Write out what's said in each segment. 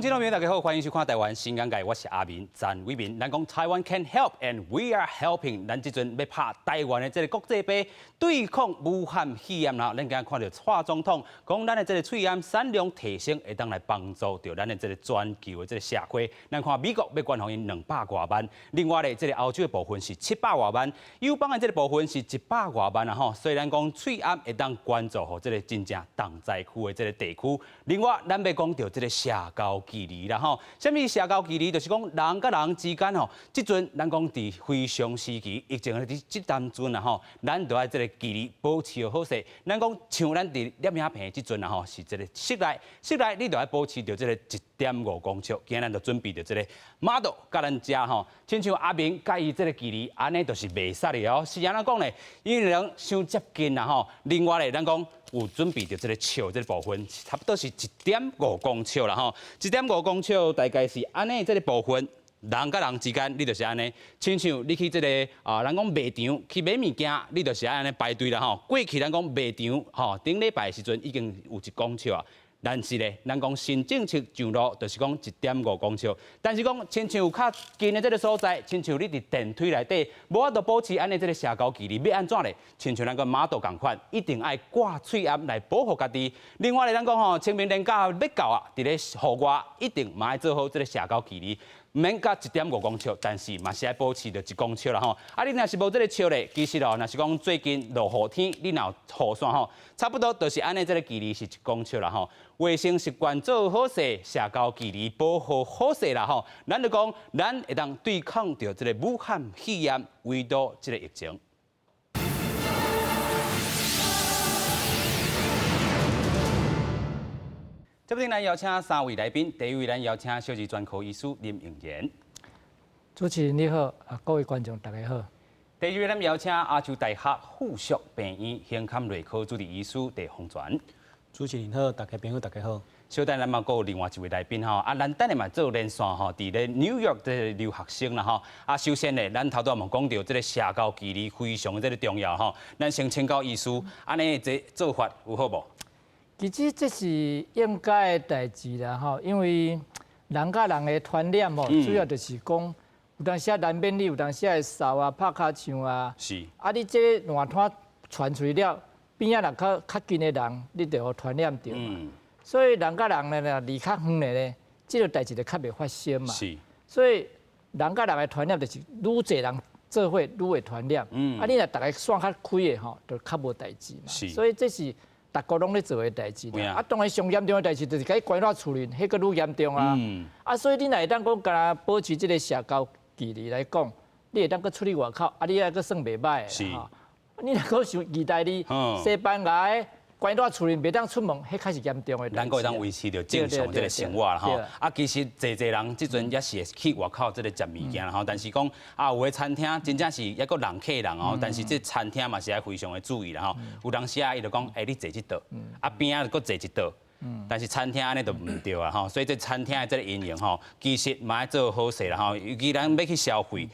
聽眾朋友大家好，歡迎收看《台灣新眼界》，我是阿明詹偉民。咱講台灣 can help and we are helping。咱這陣欲拍台灣的這個國際牌，對抗武漢肺炎啦。咱今日看著蔡總統講，咱的這個喙罨產量提升，會當來幫助著咱的這個全球的這個社會。咱看美國欲捐予𪜶200外萬，另外咧，這個歐洲的部分是700外萬，友邦的這個部分是100外萬啊吼。所以咱講喙罨會當捐助予這個真正重災區的這個地區。另外，咱欲講著這個社交距離啦吼，啥物社交距離？就是講人佮人之間吼，這陣咱講佇非常時期，疫情的佇這當陣啊吼，咱就愛這個距離保持好勢。咱講像咱佇攝影棚這陣啊吼，是這個室內，室內你就愛保持著這個1.5公尺。今仔咱就準備著這個 model 佮咱遮吼，親像阿明佮伊這個距離，按呢就是袂使的哦。是按怎講呢？因為人傷接近啦吼。另外咧，咱講有準備著這個笑這個部分，差不多是一點五公尺啦吼。一點五公尺大概是按呢這個部分，人佮人之間，你就是按呢，親像你去這個啊，咱講賣場去買物件，你就是按呢排隊啦吼。過去咱講賣場吼，頂禮拜的時陣已經有1公尺啊。但是咧，咱講新政策上路，就是講一點五公尺。但是講親像較近的這個所在，親像你佇電梯內底，無法度保持按呢這個社交距離，欲按怎咧？親像咱個 model 仝款，一定愛掛喙罨來保護家己。另外咧，咱講吼，清明連假欲到啊，佇咧戶外一定嘛愛做好這個社交距離。毋免到一點五公尺，但是嘛是愛保持著1公尺啦吼。啊，你若是無這個笑咧，其實哦，若是講最近落雨天，你若有雨傘吼，差不多就是按呢這個距離是1公尺啦吼。衛生習慣做好勢，社交距離保護好勢啦吼。咱就講，咱會當對抗著這個武漢肺炎，圍堵這個疫情。這邊咱邀請三位來賓，第一位咱邀請小兒專科醫師林永賢。主持人你好，啊各位觀眾大家好。第二位咱邀請亞洲大學附屬病院胸腔內科主治醫師鄭宏全。主持人好，大家朋友大家好。小等咱嘛閣有另外一位來賓吼，啊，咱等下嘛做連線吼，佇咧紐約這個留學生啦吼。啊，首先咧，咱頭拄仔嘛講著這個社交距離非常這個重要吼。咱先請教醫師，按呢這做法有好無？其實這是應該的代誌啦吼，因為人佮人的傳染吼，主要就是講有當時難免你有當時會嗽啊、拍尻槍啊，啊，你這爛攤傳出去了，邊仔若較較近的人，你就予傳染著嘛。所以人佮人呢，離較遠的咧，這個代誌就較袂發生嘛。所以人佮人的傳染就是愈濟人做伙愈會傳染。啊，你若逐个散較開的吼，就較無代誌嘛。所以這是逐國攏咧做的代誌啦，啊，當然上嚴重的代誌就是共你關佇厝裡，彼閣愈嚴重啊。啊，所以你若會當講干焦保持這個社交距離來講，你會當閣出去外口，啊，你抑閣算袂䆀的吼。你若閣像義大利、西班牙的關佇厝裡袂當出門，彼較是嚴重的。咱閣會當維持著正常這個生活啦吼。啊，其實濟濟人這陣也是會去外口這個食物件啦吼，但是講啊，有的餐廳真正是抑閣人客人哦，但是這餐廳嘛是愛非常的注意啦吼。有當時啊，伊就講，欸，你坐這桌，啊邊仔閣坐一桌，但是餐廳按呢就毋對啊吼。所以這餐廳的這個經營吼，其實嘛愛做好勢啦吼。尤其咱欲去消費，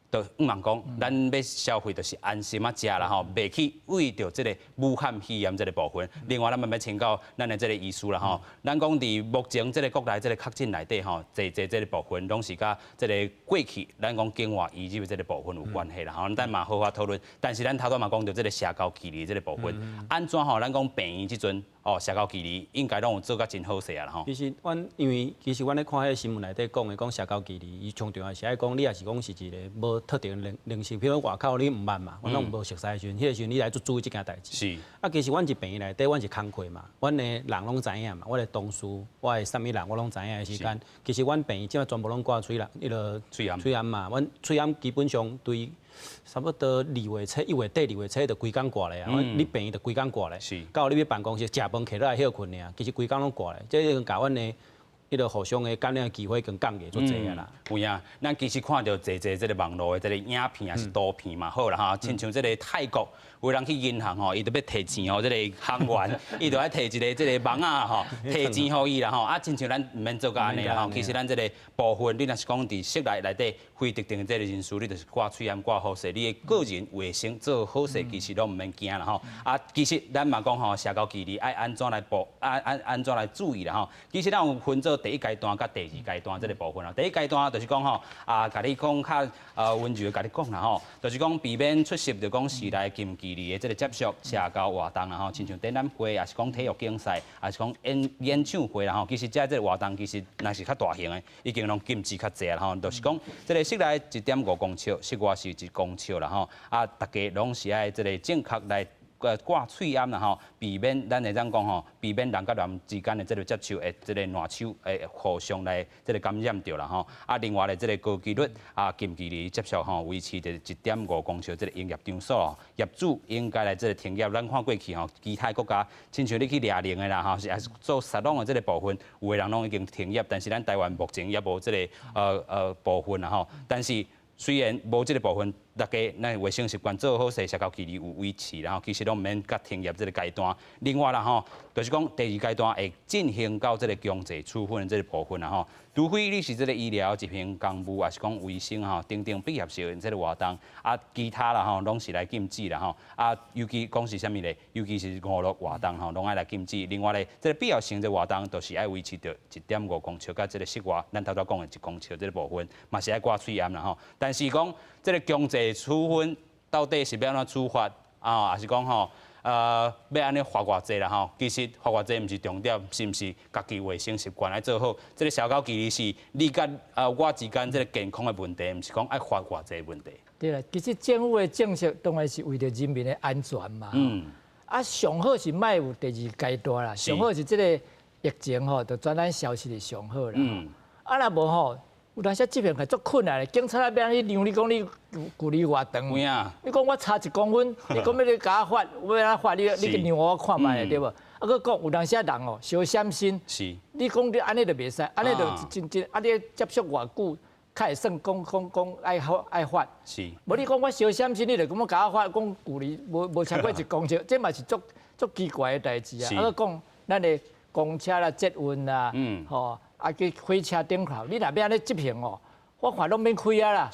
就毋茫講，咱欲消費就是安心仔食啦吼，袂去為著這個武漢肺炎這個部分。另外，咱嘛欲請教咱的這個醫師啦吼。咱講佇目前這個國內這個確診內底吼，濟濟這個部分攏是佮這個過去咱講境外移入的這個部分有關係啦吼。咱嘛好好討論。但是咱頭拄嘛講著這個社交距離這個部分，按怎吼？咱講病院這陣哦，社交距離應該攏有做甲真好勢啊啦吼。其實阮因為其實阮咧看彼個新聞內底講的講社交距離，伊上重要是愛講你若是講是一個無特定認認識，比如講外口你毋捌嘛，阮攏無熟似的時陣，彼個時陣你來做注意這件代誌。啊，其實阮佇病院內底，阮是工課嘛，阮的人攏知影嘛，我的同事，我的啥物人我攏知影的時間。其實阮病院這擺全部攏掛喙人，彼個喙罨喙罨嘛，阮喙罨基本上對差不多2月初、1月底、2月初就規工掛咧啊。你病院就規工掛咧。到你欲辦公室食飯起來歇睏爾，其實規工攏掛咧，這已經共阮的彼個互相的感染機會已經降低足濟啊啦。有影，咱其實看著濟濟這個網路的這個影片抑是圖片嘛好啦吼，親像這個泰國有人去銀行吼，伊就欲提錢予這個行員，伊就愛提一個這個網仔吼，提錢予伊啦吼。啊，親像咱毋免做到按呢啦吼。其實咱這個部分，你若是講佇室內內底非特定的這個人士，你就是掛喙罨掛好勢，你的個人衛生做好勢，其實攏毋免驚啦吼。啊，其實咱嘛講吼，社交距離愛按怎來保，按按按怎來注意啦吼。其實咱有分做做第一階段佮第二階段這个部分啦。第一階段就是講吼，啊，共你講較溫柔的共你講啦吼，就是講避免出席就講室內近距離的這个接觸社交活動啦吼，親像展覽會，抑是講體育競賽，抑是講演唱會啦吼。其實這這个活動其實若是較大型的，已經攏禁止較濟啦吼。就是講這个室內1.5公尺，室外是1公尺啦吼。啊，逐家攏是愛這个正確來掛喙罨啦吼，避免咱會當講吼，避免人佮人之間的這个接觸，會這个瀾手會互相來這个感染著啦吼。啊，另外咧，這个高機率啊，近距離接觸吼，維持佇1.5公尺這个營業場所，業主應該來這个停業。咱看過去吼，其他國家，親像你去掠龍的啦吼，是抑是做沙龍的這个部分，有的人攏已經停業，但是咱台灣目前猶無這个部分啦吼。但是雖然無這个部分，大家咱衛生習慣做好勢，社交距離有維持，然後其實攏毋免佮停業這个階段。另外啦吼，就是講第二階段會進行到這个強制處分的這个部分啦吼。除非你是這个醫療執行公務，抑是講衛生吼等等必要性這个活動，啊，其他啦吼攏是來禁止啦吼。啊，尤其講是啥物咧？尤其是娛樂活動吼，攏愛來禁止。另外咧，這个必要性的活動，就是愛維持著1.5公尺，佮這个室外，咱頭拄講的1公尺這个部分，嘛是愛掛喙罨啦吼。但是講這个強制處分到底是欲按怎處罰啊？抑是講吼，欲按呢罰偌濟啦吼？其實罰偌濟毋是重點，是毋是家己衛生習慣愛做好？這个社交距離是你佮我之間這个健康的問題，毋是講愛罰偌濟問題。對啦，其實政府的政策當然是為著人民的安全嘛。啊，上好是莫有第二階段啦，上好是這个疫情吼，就全然消失是上好啦。啊，若無吼，有當時執行係足困難的，警察欲按怎去量你講你距離偌長？你講我差1公分，你講欲你共我罰，欲按怎罰你？你去量我看覓對無？啊，閣講有當時人哦，相閃身。你講你按呢就袂使，按呢就真真啊！你接觸偌久，較會算講講講愛罰愛罰。無你講我相閃身，你就感覺共我罰，講距離無超過1公尺，這嘛是足足奇怪的代誌啊！啊，閣講咱的公車啦、捷運啦，吼。啊，去火車頂頭，你若欲按呢執行哦，我看攏免開啊啦。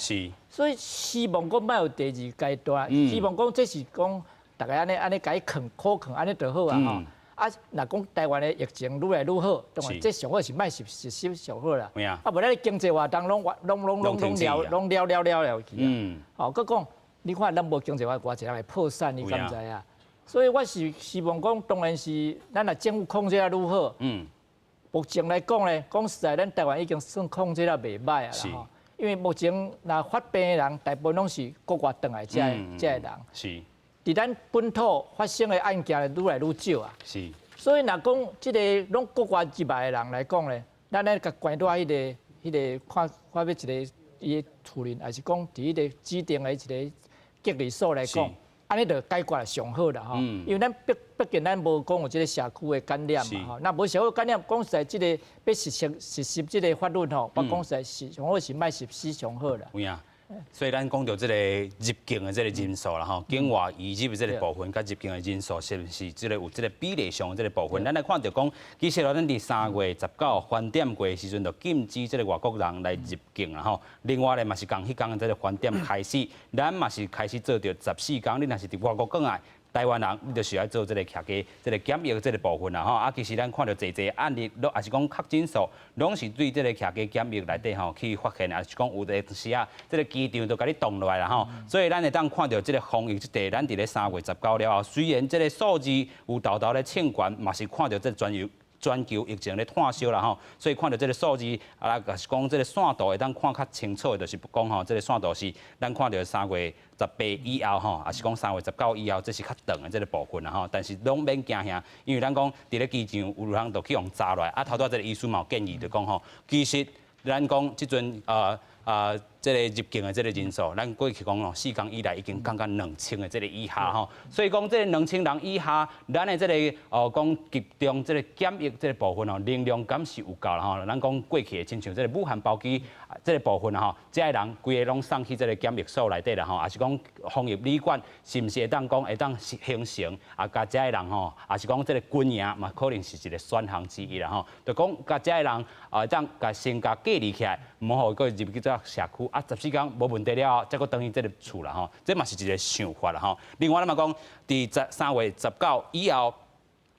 所以希望講莫有第二階段，希望講這是講逐家按呢按呢共伊囥苦囥按呢就好啊吼。啊，若講台灣的疫情愈來愈好，當然這上好是莫實施上好啦。啊，無咱經濟活動攏攏攏攏攏了攏了了了了去啊。吼，閣講你看咱無經濟活動，偌濟人會破產，你敢知影？所以我是希望講，當然是咱若政府控制得愈好。目前來講咧，講實在，咱台灣已經算控制得袂䆀啊啦吼。因為目前若發病的人，大部分攏是國外轉來遮遮的人。佇咱本土發生的案件愈來愈少啊。所以若講這个攏國外入來的人來講咧，咱咧共關佇彼个彼个看看欲一个伊的厝裡，抑是講佇彼个指定的一个隔離所來講。按呢就解決上好啦吼，因為咱畢竟咱無講有這个社區的感染嘛吼，若無社區感染，講實在，這個欲實施這个法律吼，我講實在是上好是莫實施上好啦。有影，所以咱講著這个入境的這个人數啦吼，境外移入的這个部分，佮入境的人數是毋是這个有這个比例上的這个部分？咱來看著講，其實咱佇3月19翻點過的時陣，就禁止這个外國人來入境啦吼。另外咧嘛是仝彼工這个翻點開始，咱嘛是開始做著14工，你若是佇外國轉來，台灣人，你就是愛做這个徛家這个檢疫這个部分啦吼。啊，其實咱看著濟濟案例，攏抑是講確診數，攏是對這个徛家檢疫內底吼去發現，抑是講有的時啊，這个機場就共你擋落來啦吼。所以咱會當看著這个防疫這塊，咱佇咧3月19了後，雖然這个數字有沓沓咧衝懸，嘛是看著這全球疫情咧炭燒啦吼，所以看著這个數字啊，抑是講這个線圖會當看較清楚的，就是講吼，這个線圖是咱看著3月18以後吼，抑是講3月19以後，這是較長的這个部分啦吼。但是攏免驚嚇，因為咱講佇咧機場有人就去予查落來，啊，頭拄仔這个醫師嘛有建議就講吼，其實咱講這陣這个入境的這个人數，咱過去講哦，4工以來已經降到2000的這个以下吼，所以講這个2000人以下，咱的這个哦講集中這个檢疫這个部分哦，能量敢是有夠啦吼。咱講過去的親像這个武漢包機這个部分吼，這个人規个攏送去這个檢疫所內底啦吼，抑是講防疫旅館是毋是會當講會當形成啊？共這个人吼，抑是講這个軍營嘛，可能是一个選項之一啦吼。就講共這个人啊，會當共先共隔離起來，毋好予閣入去這社區啊，14工無問題了後，才閣轉去這个厝啦吼。這嘛是一个想法啦吼。另外，咱嘛講，佇3月19以後，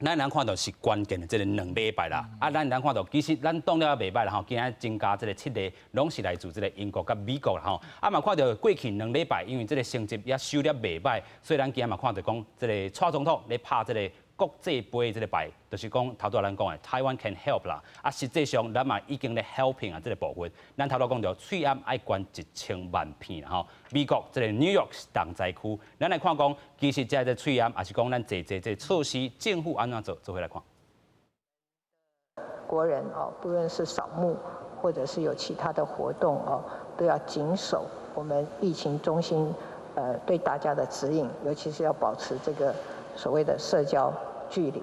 咱通看到是關鍵的這个兩禮拜啦，啊，咱通看到其實咱擋了也袂䆀啦吼，今仔增加這个七个，攏是來自這个英國佮美國啦吼。啊嘛看著過去兩禮拜，因為這个成績也收得袂䆀，所以咱今仔嘛看著講，這个蔡總統咧拍這个國際杯這个牌，就是講頭拄仔咱講的 Taiwan can help 啦。啊，實際上咱嘛已經咧 helping 啊，這个部分，咱頭拄講著喙罨愛捐1000萬片啦吼。美國這个 New York 是重災區，咱來看講，其實這个喙罨，也是講咱濟濟這措施，政府按怎做，做伙來看。國人哦，不論是掃墓，或者是有其他的活動哦，都要謹守我們疫情中心對大家的指引，尤其是要保持這個所謂的社交距離。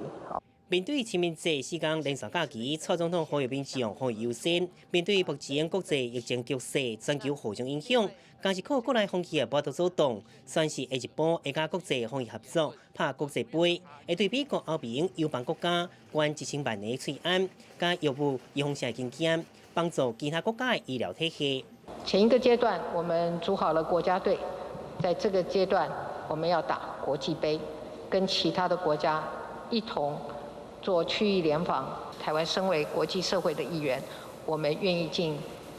面對清明節四工連續假期，蔡總統呼籲民眾防疫優先。面對目前國際疫情局勢、全球互相影響，加是靠國內防疫無法度動，宣示下一步會佮國際防疫合作，拍國際杯，會對美國、歐盟、友邦國家捐1000萬个喙罨，佮藥物預防性經驗，幫助其他國家的醫療體系。前一個階段，我們組好了國家隊，在這個階段，我們要打國際杯，跟其他的國家一同做區域聯防。台灣身為國際社會的一員，我們願意盡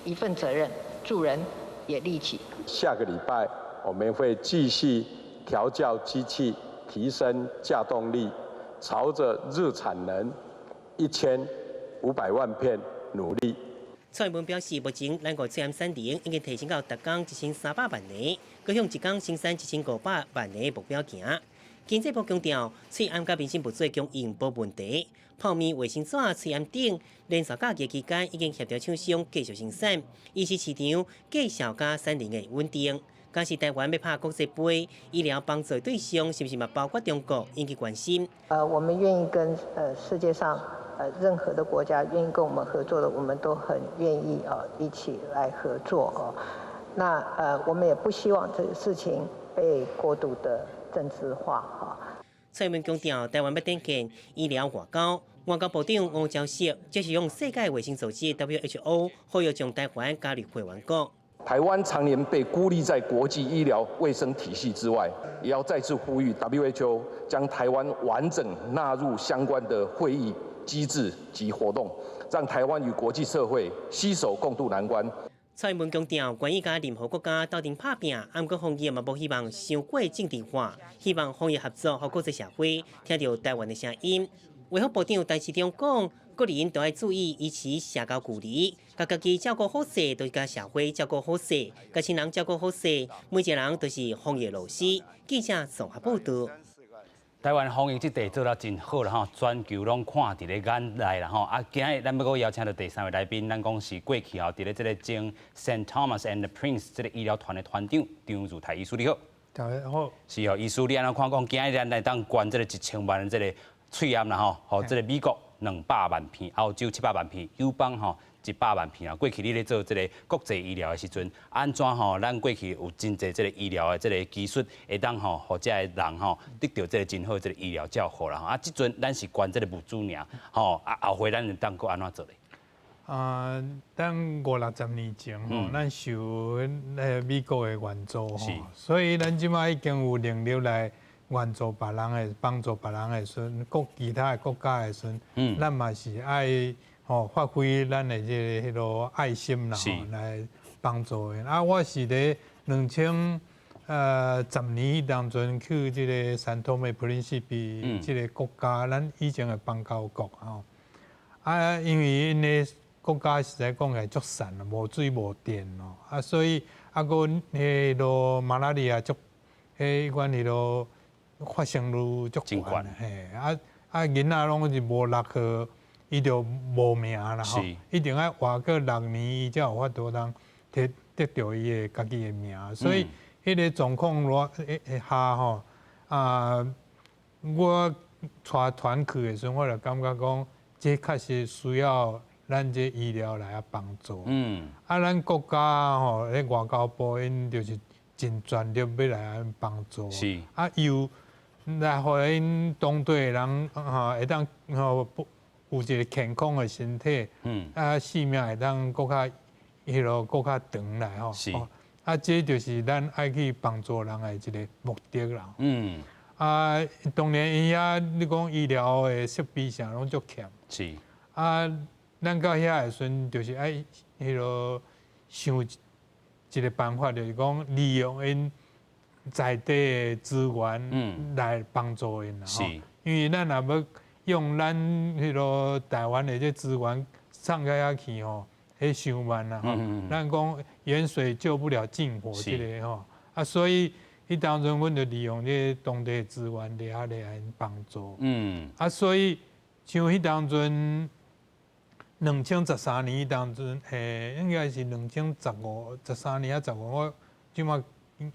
一份責任，助人也利己。下個禮拜我們會繼續調校機器，提升稼動力，朝着日產能1500萬片努力。蔡英文表示，目前咱國喙罨產能已經提升到逐工1300萬個，閣向一工生產1500萬個目標行。經濟部強調，喙罨佮民生物資供應無問題。泡麵、衛生紙、喙罨等連續假期期間已經協調廠商繼續生產，維持市場價售佮產能的穩定。假使台灣欲拍國際杯，醫療幫助對象是毋是嘛包括中國引起關心？我們願意跟世界上任何的國家願意跟我們合作的，我們都很願意啊一起來合作哦。那我們也不希望這個事情被過度的政治化哈。蔡英文強調，台灣欲展現醫療外交，外交部長吳釗燮這是向世界衛生組織 WHO 呼籲將台灣加入會員國。台灣常年被孤立在國際醫療衛生體系之外，也要再次呼籲 WHO 將台灣完整納入相關的會議機制及活動，讓台灣與國際社會攜手共度難關。蔡英文強調，願意佮任何國家鬥陣拍拚，毋過防疫嘛無希望傷過政治化，希望防疫合作予國際社會聽著台灣的聲音。衛福部長陳時中講，個人都愛注意維持社交距離，共家己照顧好勢，就是共社會照顧好勢，共親人照顧好勢，每一個人都是防疫老師。記者綜合報道。台灣防疫這塊做得真好啦吼，全球攏看佇咧眼內啦吼。啊，今日咱欲閣邀請著第三位來賓，咱講是過去吼，佇咧這个前 Saint Thomas and the Prince 這个醫療團的團長張如泰醫師，你好。大家好。是哦，醫師，你按怎看講？今日咱來當捐這个1000萬這个喙罨啦吼，予這个美國200萬片，澳洲700萬片，友邦吼100萬片啊。過去你咧做這个國際醫療的時陣，按怎吼？咱過去有真濟這个醫療的這个技術，會當吼，予這个人吼得著這个真好這个醫療照護啦吼。啊，這陣咱是捐這个物資爾，吼啊後回咱會當閣按怎做咧？啊，咱五六十年前吼，咱受那美國的援助吼，所以咱這擺已經有能力來援助別人的，幫助別人的時陣，國其他的國家的時陣，咱嘛是愛吼發揮咱的這个彼囉愛心啦，吼來幫助𪜶。啊，我是佇2010年當陣去這个聖多美普林西比這个國家，咱以前的邦交國吼。啊，因為𪜶的國家實在講起來足散啦，無水無電咯，啊，所以啊，閣彼囉馬拉利亞足，彼款彼囉發生率足懸，嘿，啊啊囡仔攏是無6歲，伊就無命啦吼，一定愛活過6年，伊才有法度通得著伊的家己的命，所以彼个狀況偌下吼，啊，我帶團去的時陣，我就感覺講，這確實需要咱這醫療來啊幫助。啊，咱國家吼，咧外交部𪜶就是盡全力欲來按幫助。啊，又來予𪜶當地的人吼會當吼有一個健康的身體。啊，性命會當閣較彼囉閣較長來吼。啊，這就是咱愛去幫助人的一個目的啦。啊，當然𪜶遐你講醫療的設備啥攏足欠。啊，咱到遐的時陣，就是愛彼囉想一個辦法，就是講利用𪜶在地的資源來幫助𪜶啦。因為咱若欲用咱彼囉台灣的這資源送到遐去吼，彼傷慢啦。咱講遠水救不了近火，這個吼。啊，所以彼當陣阮就利用這個當地的資源佇遐來𪜶幫助。啊，所以像彼當陣2013年彼當陣，應該是2015、13年抑15，我這馬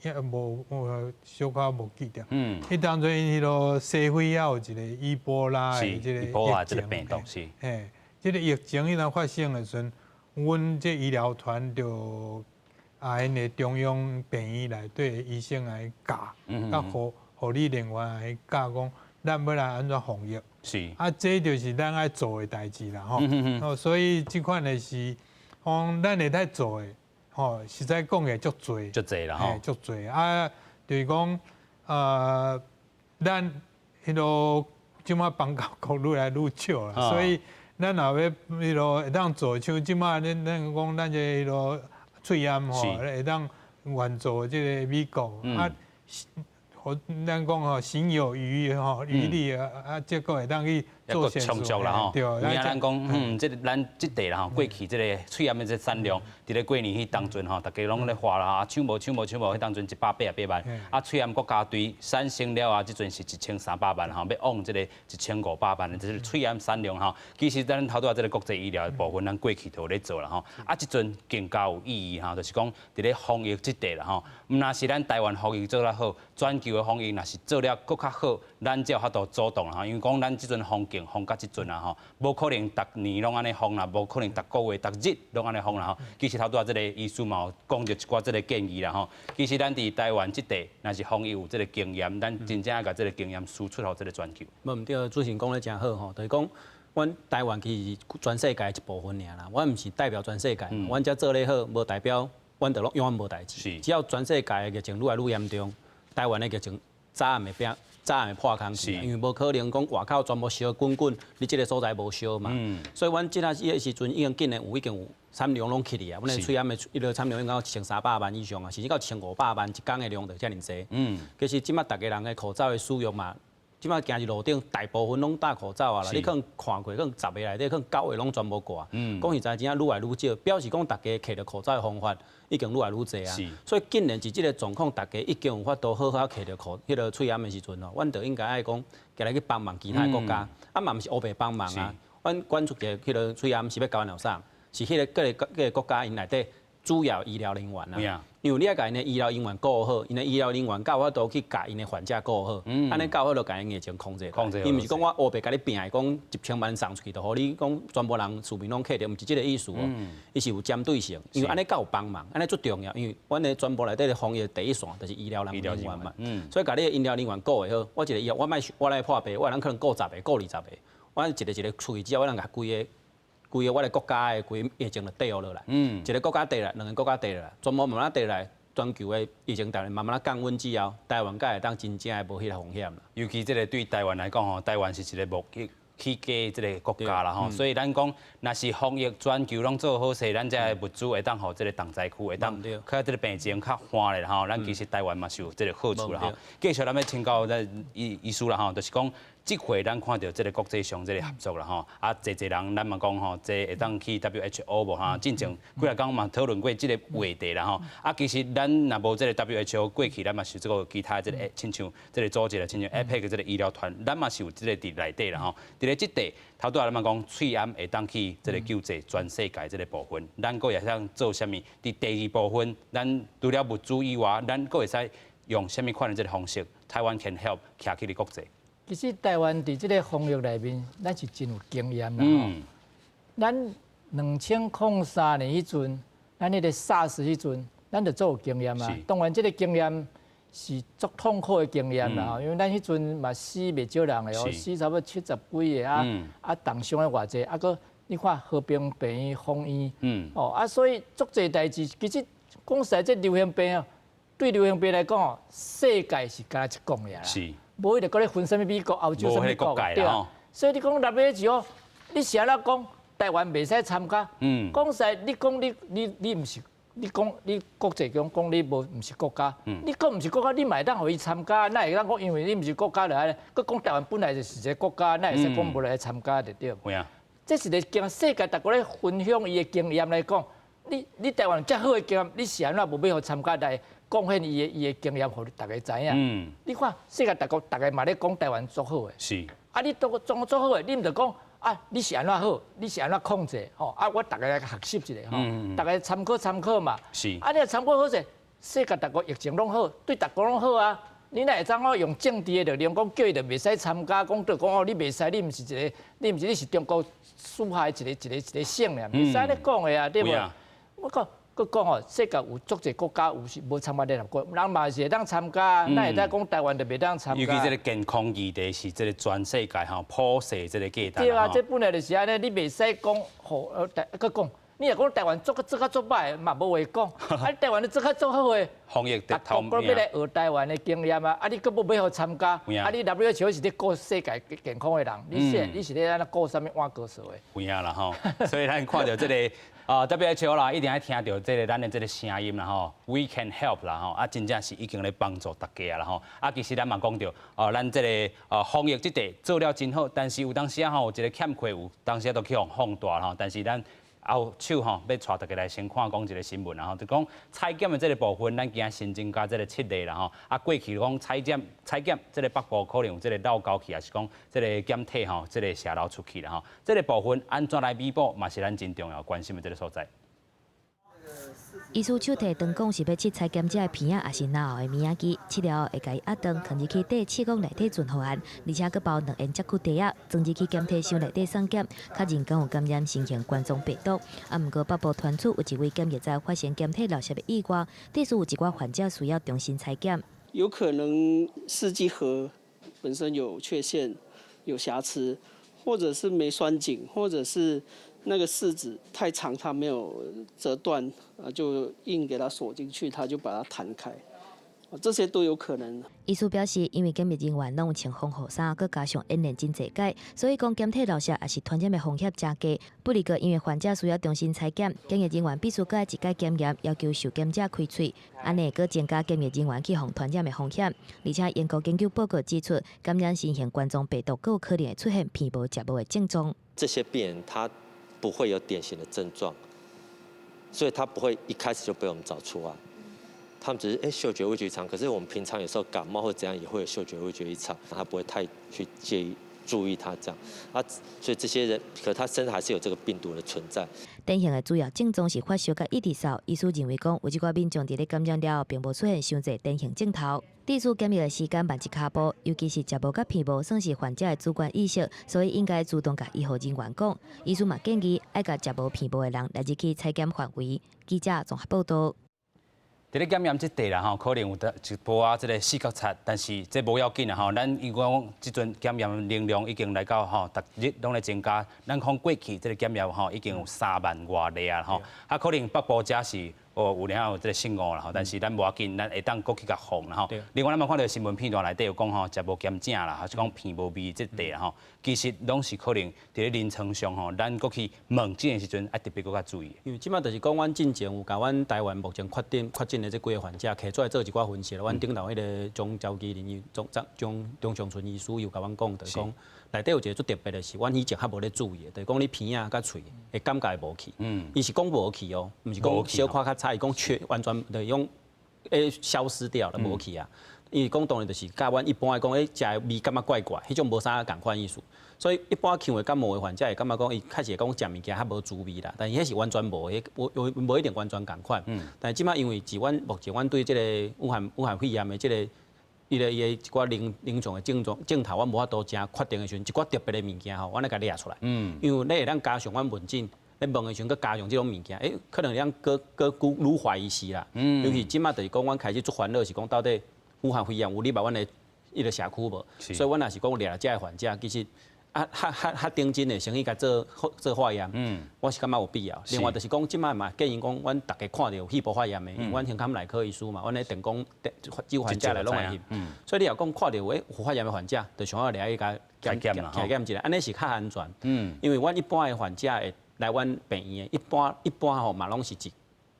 也無我小可無記得。彼當陣彼囉西非猶有一個伊波拉的這個疫情，病毒是。嘿，這個疫情彼當發生的時陣，阮這醫療團就啊，𪜶的中央病院內底的醫生來教，佮護理人員來教講，咱欲來按怎防疫。啊，這就是咱愛做的代誌啦，吼。哦，所以這款的是，講咱會使做的，吼，實在講起來足濟。足濟啦，吼。足濟啊，就是講，咱彼囉這馬邦交國愈來愈少啦，所以咱若欲彼囉會當做，像這馬咱講咱這彼囉喙罨吼，會當援助這個美國啊，咱講吼，行有餘吼餘力啊，啊，這閣會當去做善事啦吼。對，有影咱講，這個咱這塊啦吼，過去這個喙罨的這產量，佇咧過年彼當陣吼，大家攏咧喊啦，搶無搶無搶無，彼當陣188萬，啊，喙罨國家隊產生了後，這陣是1300萬吼，欲往這個1500萬的這個喙罨產量吼。其實咱頭拄仔這個國際醫療的部分，咱過去都有咧做啦吼。啊，這陣更加有意義吼，就是講佇咧防疫這塊啦吼，毋但是咱台灣防疫做得好，全球的防疫若是做了閣較好，咱才有法度主動啦吼。因為講咱這陣封境封到這陣啊吼，無可能逐年攏按呢封啦，無可能逐個月、逐日攏按呢封啦吼。其實頭拄仔這個醫師嘛有講著一寡這個建議啦吼。其實咱佇台灣這塊，若是防疫有這個經驗，咱真正愛共這個經驗輸出予這個全球。無毋對，主持人講得誠好吼，就是講阮台灣其實是全世界一部分爾啦，阮毋是代表全世界，阮遮做咧好，無代表阮就攏永遠無代誌。只要全世界的疫情愈來愈嚴重，台灣的疫情早暗會變，早暗會破空去，因為無可能講外口全部燒滾滾，你這個所在無燒嘛。所以阮這陣彼個時陣已經竟然有已經有產量攏起去啊，阮的喙罨的彼個產量應該有1300萬以上啊，甚至到1500萬一工的量就遮爾濟。其實這馬逐家人的口罩的使用嘛，這馬行佇路頂，大部分攏戴口罩啊啦。你可能看過，可能10个內底，可能9個攏全部掛。講實在，真正愈來愈少，表示講大家戴著口罩的方法已經愈來愈濟啊。所以，既然是這個狀況，大家已經有法度好好戴著口彼個喙罨的時陣吼，阮就應該愛講，起來去幫忙其他的國家，啊嘛毋是烏白幫忙啊。阮捐出一个彼個喙罨是欲交予啥？是彼個各个各个國家𪜶內底主要醫療人員啊。因為你愛共𪜶的醫療人員顧好，𪜶的醫療人員才有法度去共𪜶的患者顧好，按呢才有法度共𪜶疫情控制。控制。伊毋是講我烏白共你拚的，講1000萬送出去，就予你講全部人市民攏戴著，毋是這個意思哦。伊是有針對性，因為按呢才有幫忙，按呢足重要。因為阮的全部內底的防疫第一線就是醫療人員嘛。所以共你的醫療人員顧會好，我一個醫療我莫我來破病，我通可能顧十个、顧20個，我一个一个出去之後，我通共規个。規个我的國家的規疫情就綴落來，一個國家綴來，兩個國家綴來，全部慢慢綴來，全球的疫情逐慢慢降溫之後，台灣才會當真正的無彼個風險啦。尤其這個對台灣來講吼，台灣是一個貿易起家這個國家啦吼，所以咱講，若是防疫全球攏做好勢，咱這个物資會當予這個重災區會當較這個病情較緩咧吼，咱其實台灣嘛是有這個好處啦吼。繼續咱欲請教咱醫師啦吼，就是講。這回咱看著這個國際上這個合作啦吼，啊，濟濟人咱嘛講吼，這會當去 WHO 無哈？進前幾若工嘛討論過這個話題啦吼。啊，其實咱若無這個 WHO 過去，咱嘛是這個其他這個親像這個組織啦，親像 APEC 這個醫療團，咱嘛是有這個佇內底啦吼。佇咧這塊頭拄仔咱嘛講，喙罨會當去這個救濟全世界這個部分，咱閣會當做啥物？佇第二部分，咱除了物資以外，咱閣會使用啥物款的這個方式？Taiwan can help 徛起佇國際。其實台灣佇這個防疫內面，咱是真有經驗啦吼。咱2003年彼陣，咱彼個 SARS 彼陣，咱就足有經驗啊。當然，這個經驗是足痛苦的經驗啦吼，因為咱彼陣嘛死袂少人的哦，死差不多70幾个啊，啊，重傷的偌濟，啊，閣你看和平病院封院，哦啊，所以足濟代誌，其實講實在，這流行病哦，對流行病來講哦，世界是敢若一國爾啦。無一定閣咧分啥物美國、歐洲啥物國，對啊。所以你講 WHO，你是按怎講台灣袂使參加？講實在，你講你你你毋是，你講你國際講講你無毋是國家，你講毋是國家，你嘛會當予伊參加，哪會當講因為你毋是國家來咧？閣講台灣本來就是一個國家，哪會使講無來參加就對？這是咧經世界逐國咧分享伊的經驗來講，你你台灣遮好的經驗，你是按怎無欲予參加來貢獻伊的伊的經驗，予大家知影？你看世界逐國逐家嘛咧講台灣足好的。啊，你都裝足好的，你毋著講啊，你是按怎好？你是按怎控制？吼啊，我逐家來學習一下吼，逐家參考參考嘛。啊，你若參考好勢，世界逐國疫情攏好，對逐國攏好啊。你哪會怎講用政治的力量講叫伊就袂使參加？講對講哦，你袂使，你毋是一個，你毋是你是中國屬下一個一個一個省爾，袂使按呢講的啊，對無？我講，閣講哦，世界有足濟國家有是無參加聯合國，人嘛是會當參加，哪會當講台灣就袂當參加？尤其這個健康議題是這個全世界吼普世這個價值。對啊，這本來就是按呢，你袂使講予台，閣講。你若講台灣做較做較足歹，嘛無話講。啊，台灣你做較足好的，防疫逐國閣欲來學台灣的經驗啊！啊，你閣無欲予參加？啊，你 WHO 是咧顧世界健康的人，你是你是咧按怎顧啥物碗糕趖的？有影啦吼，所以咱看著這個啊 WHO 啦，一定愛聽著這個咱的這個聲音啦吼，We can help 啦吼，啊，真正是已經咧幫助大家啦吼。啊，其實咱嘛講著，哦，咱這個防疫這塊做了真好，但是有當時啊吼，有一個欠缺，有當時啊都去予放大吼，但是咱後手吼，欲帶大家來先看講一個新聞啦吼，就講採檢的這個部分，咱今仔新增加這個七例啦吼。啊，過去講採檢採檢這個北部可能有這個漏交去，抑是講這個檢體吼，這個洩漏出去啦吼。這個部分按怎來彌補，嘛是咱真重要關心的這個所在。醫師手提長管是欲拭採檢者的鼻仔，抑是嚨喉的物仔機，拭了後會共伊壓斷，囥入去底試管內底存予岸，而且閣包兩緣接骨袋仔，裝入去檢體箱內底送檢，確認敢有感染新型冠狀病毒。啊，毋過北部傳出有一位檢疫站發生檢體漏洩的意外，致使有一寡患者需要重新採檢。有可能試劑盒本身有缺陷、有瑕疵，或者是沒栓緊，或者是那個試紙太長，它沒有折斷，啊，就硬給它鎖進去，它就把它彈開，這些都有可能。醫師表示，因為檢疫人員攏有穿防護衫，閣加上演練真濟擺，所以講檢體漏洩抑是傳染的風險誠低。不過，因為患者需要重新採檢，檢疫人員必須閣愛一擺檢驗，要求受檢者開喙，按呢閣增加檢疫人員去予傳染的風險。而且，英國研究報告指出，感染新型冠狀病毒閣有可能會出現鼻無、食無的症狀。這些病人他不會有典型的症狀，所以他不會一開始就被我們找出來。他們只是嗅覺味覺異常，可是我們平常有時候感冒或怎樣也會有嗅覺味覺異常，他不會太去介意注意他這樣啊，所以這些人，可他身上還是有這個病毒的存在。典型的主要症狀是發燒佮一直嗽，醫師認為講有這寡民眾佇咧感染了後，並無出現傷濟典型症頭。致使檢疫的時間慢一跤步，尤其是食無佮鼻無，算是患者的主觀意識，所以應該主動共醫護人員講。醫師嘛建議愛共食無鼻無的人列入去採檢範圍。記者綜合報道。佇咧檢驗這塊啦吼，可能有得一波仔這個死角擦，但是這無要緊啦吼。咱因為講這陣檢驗能量已經來到吼，逐日攏咧增加。咱講過去這個檢驗吼，已經有三萬外例啊吼。啊，可能北部遮是哦有領有這個失誤啦吼，但是咱無要緊，咱會當閣去共防啦吼。另外，咱嘛看著新聞片段內底有講吼，食無檢正啦，還是講鼻無味這塊啦吼，其實攏是可能佇咧臨床上吼，咱閣去問診的時陣，愛特別閣較注意。因為這擺就是講，阮進前有共阮台灣目前確診確診的這幾个患者，提出來做一寡分析。阮頂頭彼個鍾兆基林醫鍾鍾鍾長春醫師有共阮講，就是講內底有一個足特別的是，阮以前較無咧注意的，就是講你鼻仔佮喙會感覺會無去。伊是講無去哦，毋是講小可較差，伊講缺完全就是講會消失掉了，無去啊。伊講當然就是佮阮一般來講，欸，食的味感覺怪怪，彼種無啥仝款意思。所以一般嗆的感冒的患者會感覺講，伊確實會講食物件較無滋味啦，但是彼是完全無，彼無無一定完全仝款。但是這擺因為自阮目前阮對這個武漢武漢肺炎的這個伊個伊的一寡臨臨床的症狀症頭，阮無法度誠確定的時陣，一寡特別的物件吼，阮來共掠出來。因為你會當加上阮問診，咧問的時陣，閣加上這種物件，欸，可能會當閣閣愈懷疑是啦。尤其這擺就是講，阮開始足煩惱是講到底武漢肺炎有入來阮的彼個社區無？所以阮若是講掠這个患者，其實。啊，較較較認真的先去共做做化驗，我是感覺有必要。另外就是講，這擺嘛建議講，阮逐家看著有肺部發炎的，因為阮胸腔內科醫師嘛，阮咧電講只患者來攏會翕。所以你若講看著有有發炎的患者，就上好掠去共檢檢檢一下，按呢是較安全。因為阮一般的患者會來阮病院的，一般一般吼嘛攏是一。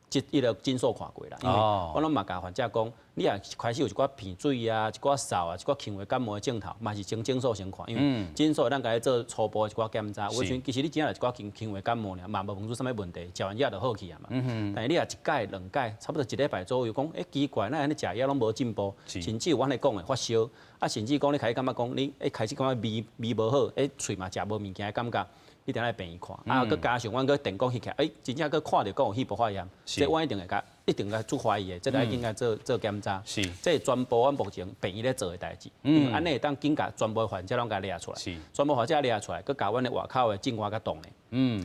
這伊個診所看過啦，因為我攏嘛共患者講，你若開始有一寡鼻水啊、一寡嗽啊、一寡輕微感冒的症頭，嘛是先診所先看，因為診所咱共你做初步的一寡檢查。有時陣其實你只要一寡輕輕微感冒爾，嘛無問出啥物問題，食完藥就好去啊嘛。但是你若一擺、兩擺，差不多一禮拜左右，講欸奇怪，哪按呢食藥攏無進步，甚至有阮咧講的發燒，啊甚至講你開始感覺講你欸開始感覺味味無好，欸喙嘛食無物件的感覺。一定愛病院看，啊，閣加上阮閣電光翕起來，欸，真正閣看著講有肺部發炎，這阮一定會共，一定共足懷疑的，這個愛緊共做做檢查。這是全部阮目前病院咧做的代誌，因為按呢會當緊共全部患者攏共掠出來，全部患者掠出來，閣共阮的外口的境外較擋的，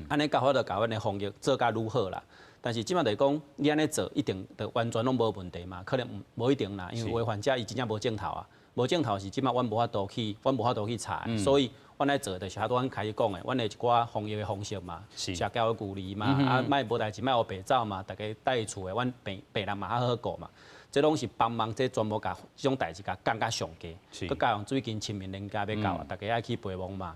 按呢較法就共阮的防疫做較愈好啦。但是這擺就是講，你按呢做一定就完全攏無問題嘛？可能無一定啦，因為有的患者伊真正無症頭啊，無症頭是這擺阮無法度去，阮無法度去查，所以。阮愛做就是拄阮開始講的，阮的一寡防疫的方式嘛，社交的距離嘛，啊，莫無代誌莫烏白走嘛，逐家蹛佇厝的，阮病病人嘛較好顧嘛。這攏是幫忙，這全部共這種代誌共降較上低。閣加上最近清明連假欲到啊，逐家愛去陪墓嘛。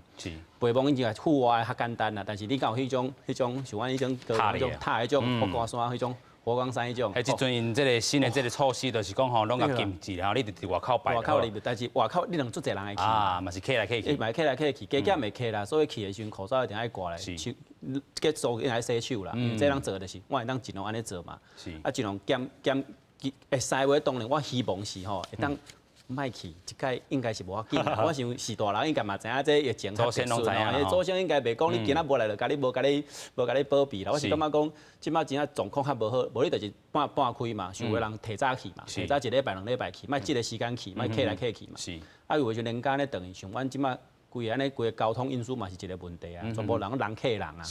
陪墓已經係戶外較簡單啦，但是你敢有彼種彼種像阮彼種彼種塔彼種佛光山彼種。佛光山彼種，彼這陣𪜶這个新的這个措施，就是講吼，攏共禁止，然後你佇佇外口拜。外口入，但是外口你能足濟人會去。啊，嘛是客來客去。嘛是客來客去，加減會客啦，所以去的時陣口罩一定愛掛咧。結束一定愛洗手啦，因為這人做就是，我會當盡量按呢做嘛。啊，盡量減減，會使話當然我希望是吼，會當。莫去，這擺應該是無要緊。我想是大人應該嘛知影這疫情祖先攏知影。祖先應該袂講你今仔無來就共你無共你無共你保庇啦。我是感覺講，這擺真正狀況較無好，無你就是半半開嘛，想有的人提早去嘛，提早一禮拜兩禮拜去，莫這个時間去，莫客來客去嘛。啊，有的時陣連假咧轉去，像阮這擺規个按呢規个交通運輸嘛是一个問題啊，全部人人客人啊。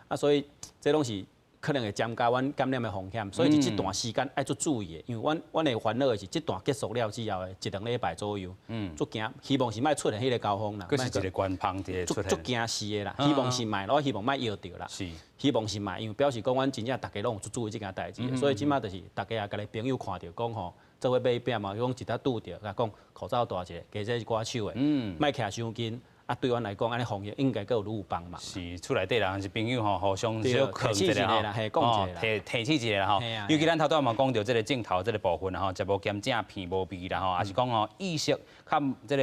啊，所以這攏是。可能會增加阮感染的風險，所以佇這段時間愛足注意的，因為阮阮會煩惱的是，這段結束了之後的一兩禮拜左右，足驚，希望是莫出現彼個高峰啦。閣是一個關芳佇足足驚死的啦，希望是莫，我希望莫搖著啦。希望是莫，因為表示講阮真正逐家攏有足注意這件代誌，所以這擺就是逐家也共家己朋友看著講吼，做伙買餅嘛，講一搭拄著，共講口罩戴一下，加洗一寡手的，莫徛傷近。啊，對阮來講，按呢防疫應該閣有愈有幫忙。是，厝內底人還是朋友吼，互相小勸一下吼，提提醒一下吼。尤其咱頭拄嘛講著這个症頭這个部分吼，食無鹹正，鼻無味啦吼，抑是講吼意識較這个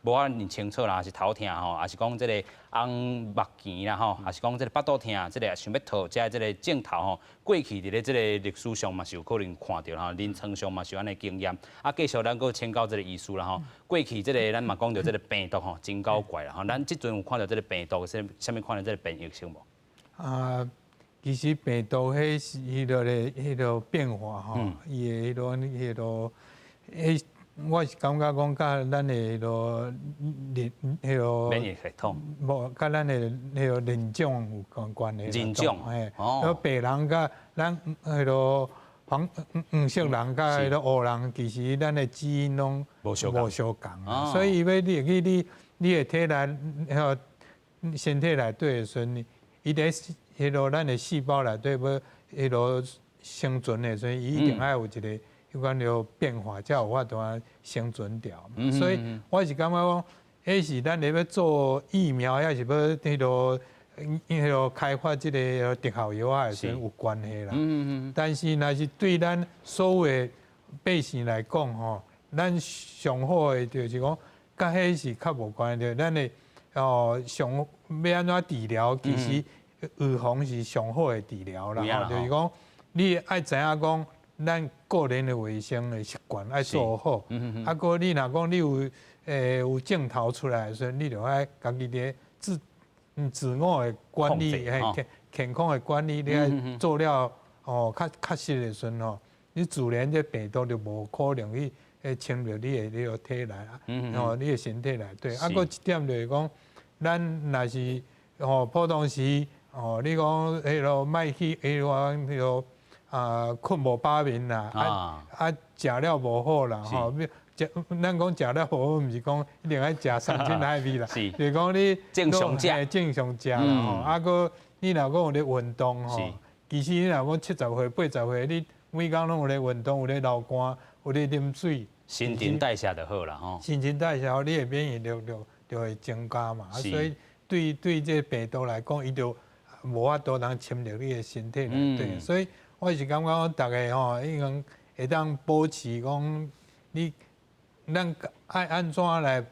無遐爾清楚啦，抑是頭痛吼，抑是講這个紅目墘啦吼，抑是講這个腹肚疼，這个想欲吐，這這个症頭吼，過去佇咧這个歷史上嘛是有可能看著吼，臨床上嘛是有按呢經驗。啊，繼續咱閣請教這个醫師啦吼，過去這个咱嘛講著這个病毒吼，真古怪啦吼，咱這陣有看著這个病毒，啥啥物款的這个變異性無？啊，其實病毒彼是彼个咧，彼个變化吼，伊的彼个彼个，彼我是感覺講，佮咱的彼个人彼个免疫系統，無佮咱的彼个人種有關關係。人種，嘿，白人佮咱彼个黃黃色人佮彼个黑人，其實咱的基因攏無相無相仝，所以欲入去你你的體內，彼身體內底的時陣，伊佇彼个咱的細胞內底欲彼个生存的時陣，伊一定愛有一个彼款著變化，才有法度啊生存著。所以我是感覺講，彼是咱咧欲做疫苗，抑是欲彼个彼个開發這个特效藥仔的時陣有關係啦。但是若是對咱所有的百姓來講吼，咱上好的就是講，佮彼是較無關係。咱的哦上欲按怎治療，其實預防是上好的治療啦。吼，就是講你愛知影講，咱個人的衛生的習慣愛做好。啊，閣你若講你有有症頭出來的時陣，你就愛家己佇自自我的管理，嘿，健健康的管理，你愛做了哦，較確實的時陣吼，你自然這病毒就無可能去侵入你的這个體內啊，吼，你的身體內底。啊，閣一點就是講，咱若是吼普通時哦，你講彼个莫去彼个彼个啊，睏無飽眠啦，啊啊，食了無好啦，吼，食食，咱講食得好，毋是講一定愛食山珍海味啦，是講你正常食，正常食啦吼。啊，閣你若講有咧運動吼，其實你若講70歲、80歲，你每工攏有咧運動，有咧流汗，有咧啉水，新陳代謝就好啦吼。新陳代謝好，你的免疫力就會增加嘛。所以對這個病毒來講，伊就無法度通侵入你的身體內底。所以我是感覺講，逐个吼應該會當保持講你。咱愛按怎來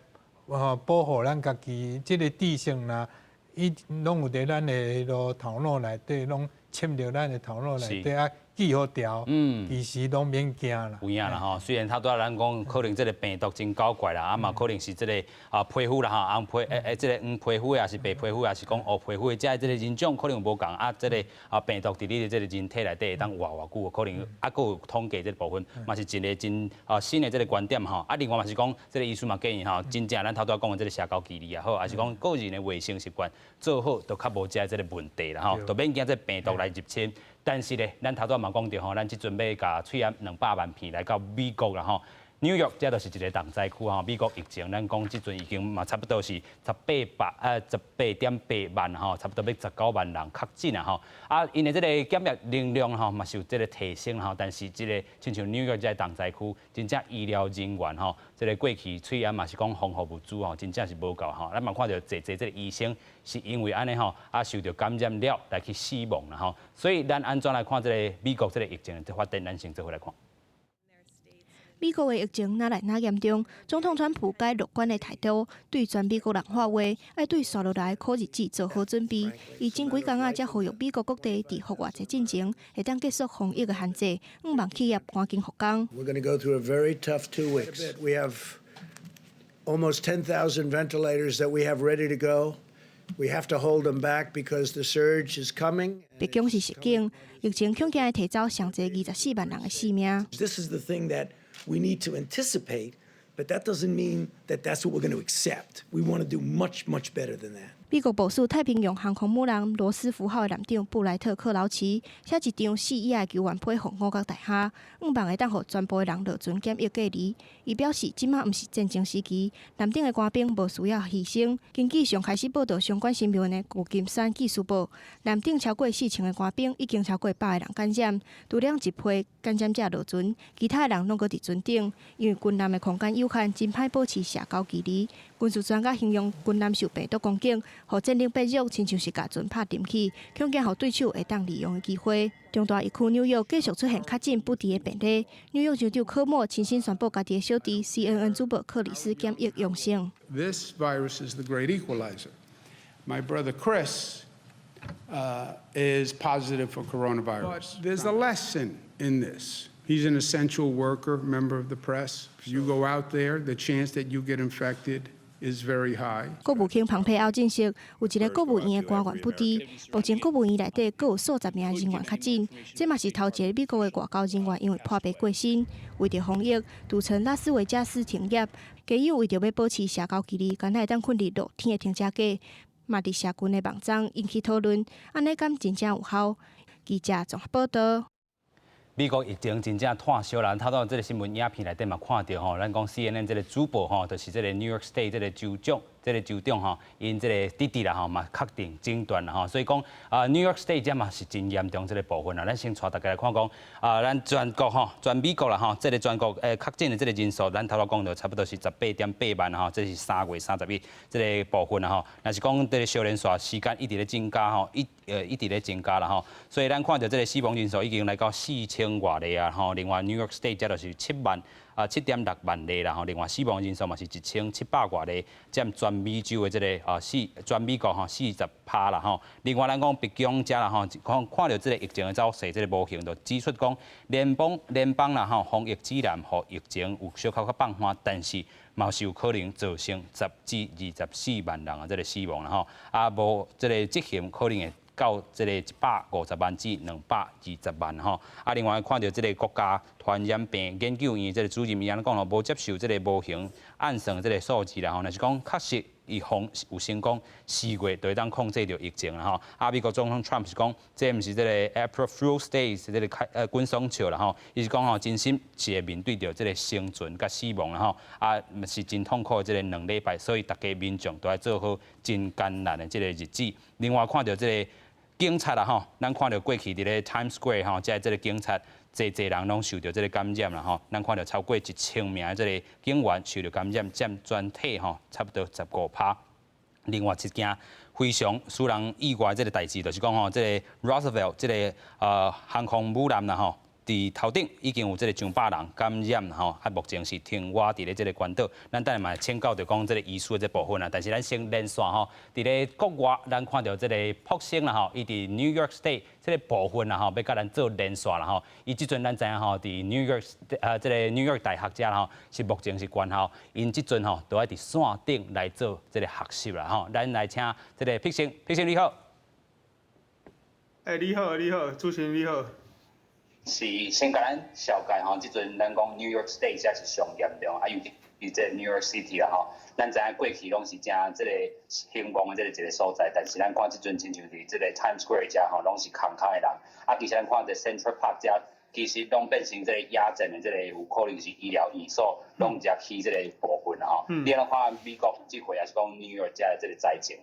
保護咱家己？這个知識啦，伊攏有佇咱的彼个頭腦內底，攏滲入咱的頭腦內底啊。記好牢，其實攏免驚啦。有影啦吼，雖然頭拄仔咱講可能這个病毒真狡怪啦，啊嘛可能是這个啊皮膚啦吼，紅皮欸欸，這个黃皮膚的，抑是白皮膚，抑是講烏皮膚的，這這个人種可能無仝啊，這个啊病毒佇你的這个人體內底會當活偌久，可能啊閣有統計這个部分，嘛是一个真啊新的這个觀點吼。啊，另外嘛是講這个醫師嘛建議吼，真正咱頭拄仔講的這个社交距離也好，抑是講個人的衛生習慣做好，就較無這這个問題啦吼，就免驚這病毒來入侵。但是咧，咱頭拄仔嘛講著吼，咱這陣欲共喙罨200萬片來到美國啦吼。紐約這就是一個重災區吼，美國疫情咱講這陣已經嘛差不多是18.8萬吼，差不多欲19萬人確診啊吼。啊，𪜶的這个檢疫能量吼嘛是有這个提升吼，但是這个親像紐約這個重災區，真正醫療人員吼，這个過去喙罨嘛是講防護物資吼，真正是無夠吼。咱嘛看著濟濟這个醫生是因為按呢吼，啊受著感染了來去死亡啦吼。所以咱按怎來看這个美國這个疫情的發展，咱先做伙來看。美國的疫情愈來愈嚴重，總統川普改樂觀的態度，對全美國人喊話，愛對紲落來苦日子做好準備。伊前幾工仔才呼籲美國各地佇復活節進前，會當結束防疫的限制，向望企業趕緊復工。 We're going to go through a very tough 2 weeks. We have almost 10,000 ventilators that we have ready to go. We have to hold them back because the surge is coming. 白宮是實境，疫情恐驚會提走上濟24萬人的性命。 This is the thing that we need to anticipate, but that doesn't mean that that's what we're going to accept. We want to do much, much better than that. 美國部署太平洋航空母艦羅斯福號的艦長布萊特克勞奇寫一張四頁的求援批予五角大廈，向望會當予全部的人落船檢疫隔離。伊表示，這馬毋是戰爭時期，艦頂的官兵無需要犧牲。根據上開始報導相關新聞的舊金山紀事報，艦頂超過4000个官兵已經超過100个人感染，除了一批感染者落船，其他的人攏閣佇船頂。因為軍艦的空間有限，真歹保持社交距離。軍事專家形容軍艦受病毒攻擊，予戰力變弱，親像是共船拍沉去，恐驚予對手會當利用的機會。中大疫區紐約繼續出現確診不治的病例，紐約州長科莫親身宣布家己的小弟 CNN 主播克里斯檢疫陽性。 This virus is the great equalizer. My brother Chris is positive for coronavirus. But there's a lesson in this. He's an essential worker, member of the press. If you go out there, the chance that you get infected is very high. 國務卿蓬佩奧證實，有一个國務院的官員不治。目前國務院內底閣有數十名人員確診，這嘛是頭一个美國的外交人員因為破病過身。為著防疫，賭城拉斯維加斯停業，街友為著欲保持社交距離，干焦會當睏佇露天的停車格，嘛佇社群的網站引起討論。按呢敢真正有效？記者綜合報導。美國疫情真正炭燒啦，頭拄這个新聞影片內底嘛看著吼，咱講 CNN 這个主播吼，就是這个 New York State 這个州長，這个州長吼，𪜶這个弟弟啦吼嘛確診診斷啦吼，所以講啊 New York State 這嘛是真嚴重這个部分啦。咱先帶大家來看講啊，咱全國吼，全美國啦吼，這个全國確診的這个人數，咱頭拄講著差不多是18.8萬吼，這是3月31這个部分啦吼。若是講這个相連紲時間一直咧增加吼，一直咧增加啦吼，所以咱看著這个死亡人數已經來到4000外例啊吼，另外 New York State 這就是7萬啊7.6萬例啦吼，另外死亡人數嘛是1700外例，佔全美洲的這个啊四全美國吼40%啦吼。另外咱講白宮遮啦吼，看看著這個疫情的走勢，這個模型就指出講聯邦啦吼防疫指南予疫情有小可較放緩，但是嘛是有可能造成10至24萬人的這个死亡啦吼。啊無這個執行可能會到這个150萬至220萬吼。啊，另外看著這个國家傳染病研究院這个主任伊按呢講吼，無接受這个模型按算這个數字啦吼，若是講確實伊方有成功4月就會當控制著疫情啦吼。啊，美國總統 Trump 是講，這毋是這個 April Fool's Day，是這個開滾爽笑啦吼。伊是講吼，真心是會面對著這個生存佮死亡啦吼。啊，是真痛苦的這個2禮拜，所以逐家民眾都愛做好真艱難的這個日子。另外看著這個警察啦吼，咱看著過去佇咧 Times Square 吼，這個警察，濟濟人攏受著這個感染啦吼，咱看著超過1000名的這個警員受著感染，佔全體吼差不多15趴。另外一件非常使人意外這個代誌，就是講吼，這個 Roosevelt 這個航空母艦啦吼，佇頭頂已經有這個上百人感染吼，啊目前是停倚佇咧這個關島。咱等下嘛請教著講這個醫師的這部分啊，但是咱先連線吼，佇咧國外咱看著這個朴生啦吼，伊佇 New York State 這個部分啦吼，欲佮咱做連線啦吼。伊這陣咱知影吼，佇 New York 這個 New York 大學遮吼，是目前是關校，𪜶這陣吼都愛佇線頂來做這個學習啦吼。咱來請這個朴生，朴生你好。欸，你好，你好，主持人你好。是先共咱紹介吼，這陣咱講 New York State 才是上嚴重，啊尤其是這個 New York City 啦吼，咱知影過去攏是誠這個興旺的這個一個所在，但是咱看這陣親像佇這個 Times Square 遮吼，攏是空空的人，啊其實咱看這 Central Park 遮，其實攏變成這個野戰的這個有可能是醫療院所，攏遮起這個部分啦吼。你按怎看美國這回，抑是講 New York 遮的這個災情？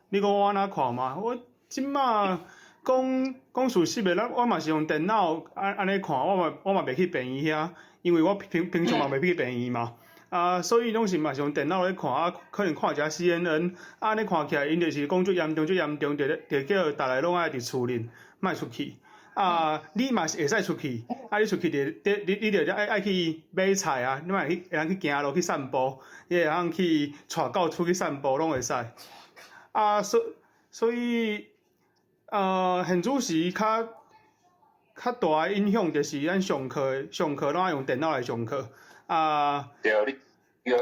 你講我按怎看嘛？我這馬講講事實的，咱我嘛是用電腦按呢看，我嘛袂去病院遐，因為我平平常嘛袂去病院嘛。啊，所以攏是嘛是用電腦咧看，啊，可能看一下 CNN，啊，按呢看起來，𪜶就是講足嚴重，足嚴重，就咧就叫逐个攏愛佇厝裡，莫出去。啊，你嘛是會使出去，啊，你出去就你就愛去買菜啊，你嘛會當去行路去散步，你會當去帶狗出去散步，攏會使。啊，所以，現此時較較大的影響就是咱上課上課攏愛用電腦來上課。啊，對，你約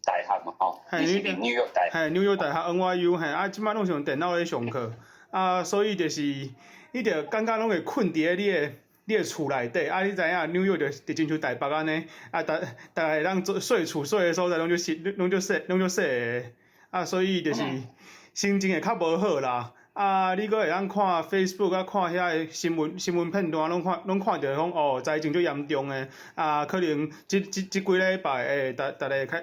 大學嘛吼，你是佇紐約大學。嘿，紐約大學 NYU 嘿，啊，這擺攏是用電腦咧上課，啊，所以就是你著感覺攏會困佇咧你的厝內底，啊，你知影紐約就親像台北按呢，啊，逐逐个會當做稅厝稅的所在攏足細，攏足細，攏足細的，啊，所以就是心情會較無好啦。啊，你閣會當看 Facebook 啊，看遐个新聞片段，攏看著講哦，災情足嚴重的，啊，可能這幾禮拜會逐逐个較，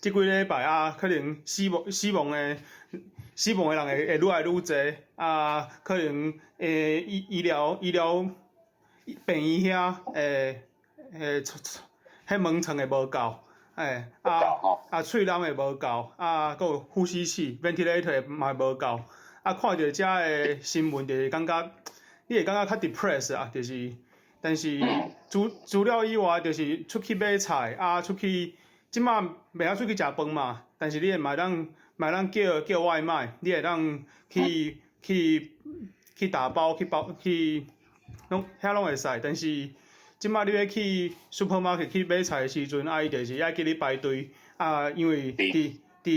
這幾禮拜啊，可能死亡的人會愈來愈濟，啊，可能醫療病院遐會彼門床會無夠，欸，啊啊，喙朊會無夠，啊，閣有呼吸器 ventilator 嘛無夠，啊，看著遮个新聞就是感覺，你會感覺較 depressed 啊，就是，但是除了以外，就是出去買菜啊，出去，這馬袂曉出去食飯嘛，但是你會嘛會當叫外賣，你會當去打包去包去，攏遐攏會使，但是這馬你欲去 supermarket 去買菜的時陣，啊，伊就是愛叫你排隊，啊，因為佇個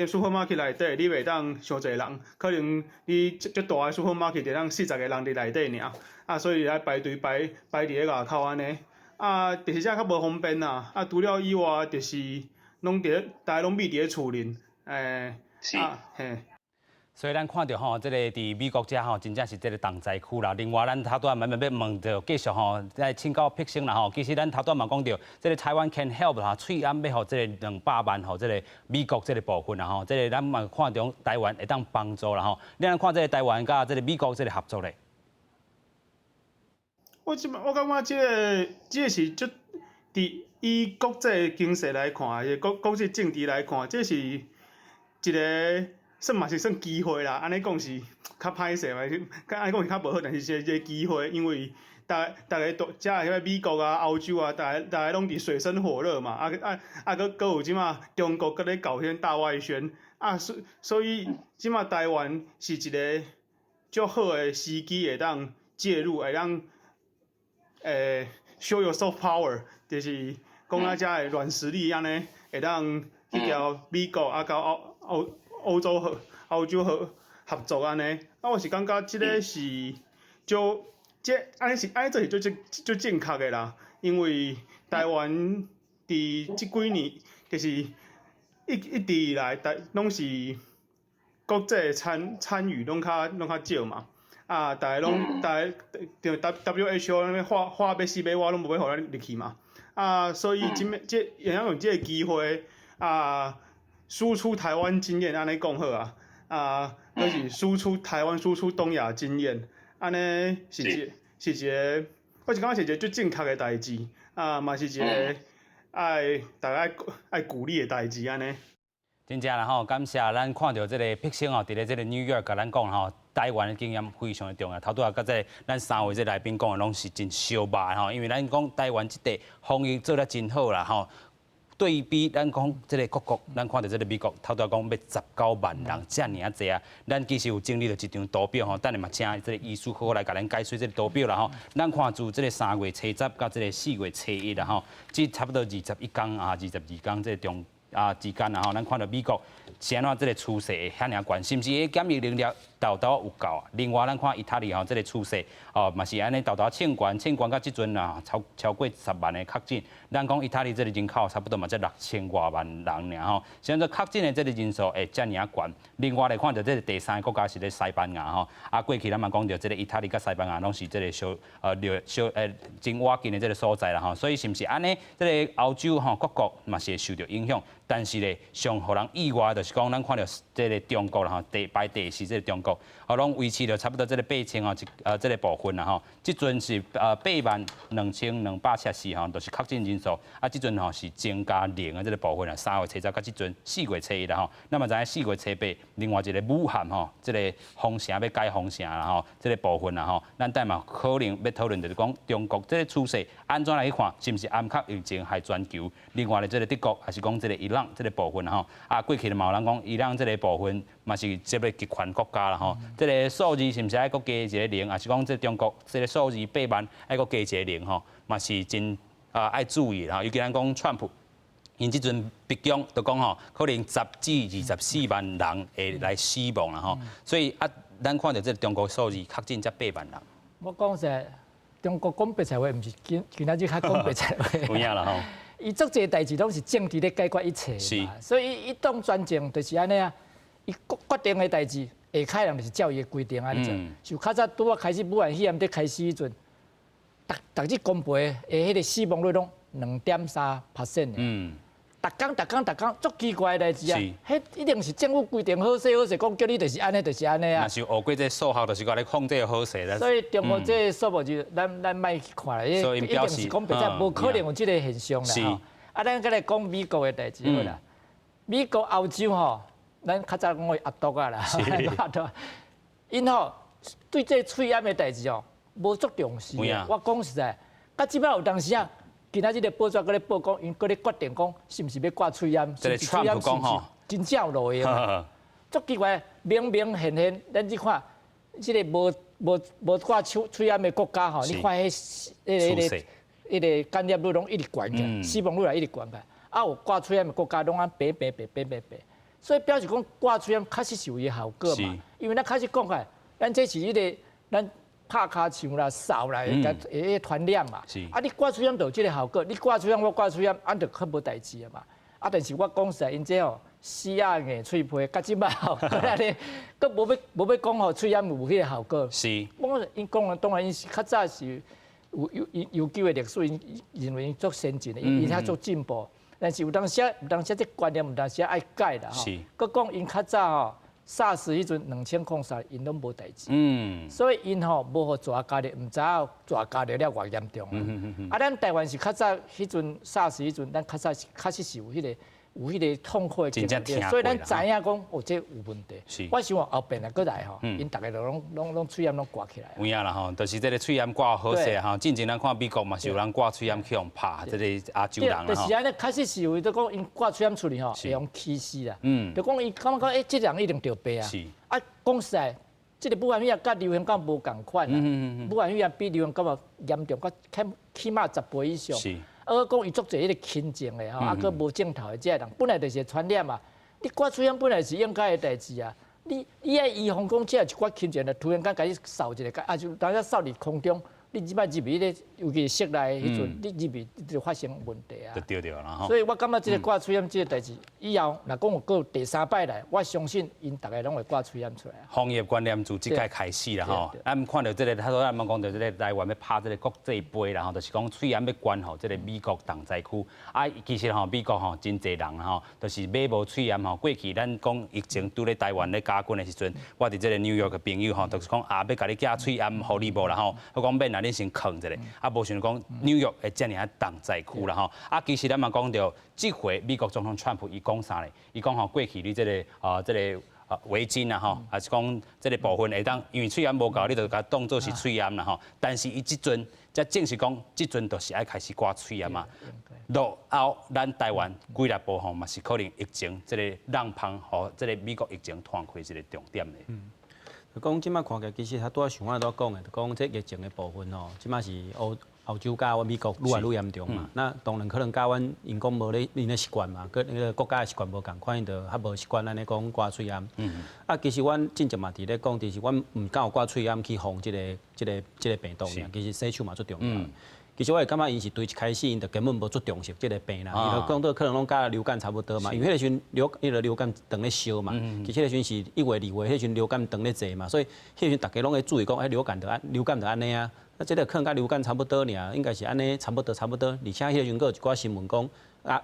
supermarket 內底，你袂當傷濟人，可能你足足大个 supermarket 就當40個人佇內底爾，啊，所以愛排隊排佇咧外口按呢，啊，就是這較無方便啦，啊，除了以外，就是攏佇咧，逐个攏覕佇咧厝裡，欸，啊，嘿。所以咱看著吼，這個佇美國遮吼，真正是這個重災區啦。另外，咱頭拄仔慢慢欲問著繼續吼，來請教朴生啦吼。其實咱頭拄仔嘛講著，這個 Taiwan can help 哈，喙罨欲予這個200萬予這個美國這個部分啦吼。這個咱嘛看著台灣會當幫助啦吼。你按怎看這個台灣佮這個美國這個合作咧？我感覺這個是足佇以國際經濟來看，國際政治來看，這是一個。算嘛是算機會啦，按呢講是較歹勢嘛，按呢講是較無好，但是是一個機會，因為逐逐个都遮彼個美國啊、歐洲啊，逐个逐个攏佇水深火熱嘛，啊，閣有這馬中國閣咧搞彼大外宣，啊，所以這馬台灣是一個足好的時機，會當介入，會當show your soft power，就是講啊遮的軟實力按呢，會當去共美國啊，佮歐洲合作按呢，啊，我是感覺這个是足這按呢是按呢做是足正確的啦，因為台灣佇這幾年，就是一直以來，逐攏是國際參與攏較少嘛。啊，逐个攏，逐个就 WHO 那邊畫欲死欲活攏無欲予咱入去嘛。啊，所以這會曉用這个機會啊，輸出台灣經驗，按呢講好啊。啊，就是輸出台灣、輸出東亞經驗，按呢是一個，我是感覺是一個足正確的代誌，啊，嘛是一个愛逐家愛鼓勵的代誌按呢。真正啦吼，感謝咱看著這个碧星哦，佇咧這个 New York 共咱講吼，台灣的經驗非常的重要。頭拄仔佮這个咱三位這來賓講的攏是真相肉吼，因為咱講台灣這塊防疫做得真好啦吼。對比咱講這个各國，咱看著這个美國，頭拄仔講欲19萬人遮爾仔濟啊，咱其實有整理著一張圖表吼，等下嘛請這个醫師好好來共咱解說這个圖表啦吼。咱看自這个3月初十到這个4月初一啦吼，這差不多21工啊，22工這个中啊之間啦吼，咱看著美國是按怎這个趨勢會遐爾懸，是毋是伊檢疫能力沓沓有夠啊？另外，咱看意大利吼，這个趨勢哦，嘛是按呢沓沓衝懸，衝懸到這陣啊，超過10萬的確診。咱講意大利這个人口差不多嘛，才6000外萬人爾吼，現在確診的這个人數會遮爾懸。另外來看著這个第三个國家是咧西班牙吼，啊過去咱嘛講著這个意大利佮西班牙攏是這个小小真倚近的這个所在啦吼，所以是毋是按呢？這个歐洲吼各國嘛是會受著影響。但是咧，上予人意外就是講，咱看著這个中國啦吼，排第四這个中國，哦，攏維持著差不多這个8000吼，這个部分啦吼。這陣是8萬2274吼，就是確診人數。啊，這陣吼是增加零的這个部分啦。3月初十到這陣4月初一啦吼。咱嘛知影4月初八，另外一个武漢吼，這个封城欲解封城啦吼，這个部分啦吼，咱等嘛可能欲討論就是講中國這个趨勢按怎來去看，是毋是暗崁疫情害全球？另外咧，這个德國抑是講這个伊朗這个部分吼，啊，過去嘛有人講伊朗這个部分嘛是這个極權國家啦吼，這个數字是毋是愛閣加一个零，抑是講這中國這个數字8萬愛閣加一個零吼，嘛是真啊愛注意啦。尤其咱講川普，𪜶這陣白宮就講吼，可能10至24萬人會來死亡啦吼，所以啊，咱看著這个中國數字確診才8萬人。我講實在，中國講白菜話，毋是今仔日較講白菜話。有影啦吼。伊足濟代誌攏是政治咧解決一切嘛，所以伊當專政就是按呢啊，伊決定的代誌，下跤人就是照伊的規定按呢做。就較早拄仔開始武漢肺炎佇開始彼陣，逐逐日公布的彼个死亡率攏2.3%。逐工逐工逐工足奇怪的代誌啊！彼一定是政府規定好勢好勢，講叫你就是按呢，就是按呢啊。若是學過這數學，就是講咧控制好勢啦。所以中國這個數目就咱莫去看啦，一定是講白菜，無可能有這个現象啦吼。啊，咱閣來講美國的代誌好啦。美國、歐洲吼，咱較早講過阿獨仔啦，阿獨，𪜶吼對這喙罨的代誌哦，無足重視。我講實在，到這擺有當時啊。今仔日个報紙閣咧報講，𪜶閣咧決定講，是毋是欲掛喙罨？這個川普講吼，真正有路用。足奇怪，明明顯顯，咱去看這个無掛喙罨的國家吼，你看彼彼个感染率攏一直懸起來，死亡率也一直懸起來。啊，有掛喙罨的國家攏按爬爬爬爬爬爬，所以表示講掛喙罨確實是有伊效果嘛。因為咱確實講起來，咱這是彼个咱。拍跤手啦、掃啦，會傳染嘛。啊，你掛喙罨就有這个效果，你掛喙罨，我掛喙罨，按就較無代誌啊嘛。啊，但是我講實在，𪜶這吼死仔硬喙皮，到這擺吼，閣按呢，閣無欲講吼，喙罨有彼个效果。我講𪜶講的當然𪜶是較早是有悠久的歷史，𪜶認為𪜶足先進的，𪜶遐足進步。但是有當時有當時這觀念有當時愛改啦吼。閣講𪜶較早吼。SARS彼陣2003，𪜶攏無代誌，所以𪜶吼無予蛇咬著，毋知影蛇咬著了偌嚴重。啊，咱台灣是較早彼陣 SARS彼陣，咱較早是確實是有彼個痛苦的經驗，所以咱知影講哦，這有問題。我想後邊若閣來吼，𪜶逐个攏喙罨攏掛起來。有影啦吼，就是這个喙罨掛好勢吼。進前咱看美國嘛是有人掛喙罨去予拍這个亞洲人啦吼。就是按呢，確實是有，就講𪜶掛喙罨出去吼，會予歧視啦。就講伊感覺講，欸，這人一定著病啊。啊，講實在，這个武漢肺炎佮流行感無仝款啦。武漢肺炎比流行感冒嚴重，閣起碼10倍以上。啊，閣講伊足濟彼个輕症的吼，啊，閣無症頭的這个人，本來就是會傳染嘛。你掛喙罨本來是應該的代誌啊。你愛預防講，這一寡輕症的，突然間共你掃一个，啊就當下掃佇空中，你這擺入去咧，尤其是室內彼陣，你入去就發生問題啊。對對啦吼。所以我感覺這個掛喙罨這個代誌，以後若講有閣第三擺來，我相信𪜶逐个攏會掛喙罨出來。防疫觀念自這屆開始啦吼，咱看著這個，頭拄咱講著這個台灣欲拍這個國際杯啦吼，就是講喙罨欲捐予這個美國重災區。啊，其實吼美國吼真濟人吼，就是買無喙罨吼。過去咱講疫情拄咧台灣咧加緊的時陣，我佇這個紐約的朋友吼，就是講啊，欲共你寄喙罨予你無啦吼，我講免啦，你先囥一下。啊，無想講紐約會遮爾仔重災區啦吼。啊，其實咱嘛講著，這回美國總統川普伊講啥咧？伊講吼過去你這個啊這個啊圍巾啊吼，還是講這個部分會當，因為喙罨無夠，你就共當做是喙罨啦吼。但是伊這陣才正式講，這陣就是愛開始掛喙罨啊。落後咱台灣幾若步吼，嘛是可能疫情這個浪芳予這個美國疫情拖開一個重點咧。就講這擺看起來，其實他拄仔像我拄仔講的，就講這疫情的部分吼，這擺是歐洲佮美國愈來愈嚴重嘛。那當然可能佮阮𪜶講無咧𪜶的習慣嘛，佮那個國家的習慣無仝款，𪜶就較無習慣按呢講掛喙罨。啊，其實阮進前嘛佇咧講，其實阮毋敢有掛喙罨去防這個病毒爾，其實洗手嘛足重要。其實我會感覺𪜶是對一開始𪜶就根本無足重視這個病啦，伊就講到可能攏佮流感差不多嘛，因為彼個時陣流彼個流感當咧燒嘛，其實彼個時陣是1月2月，彼個時陣流感當咧濟嘛，所以彼個時陣逐家攏會注意講，欸流感就按流感就按呢啊，啊這個可能佮流感差不多爾，應該是按呢差不多差不多，而且彼個時陣閣有一寡新聞講，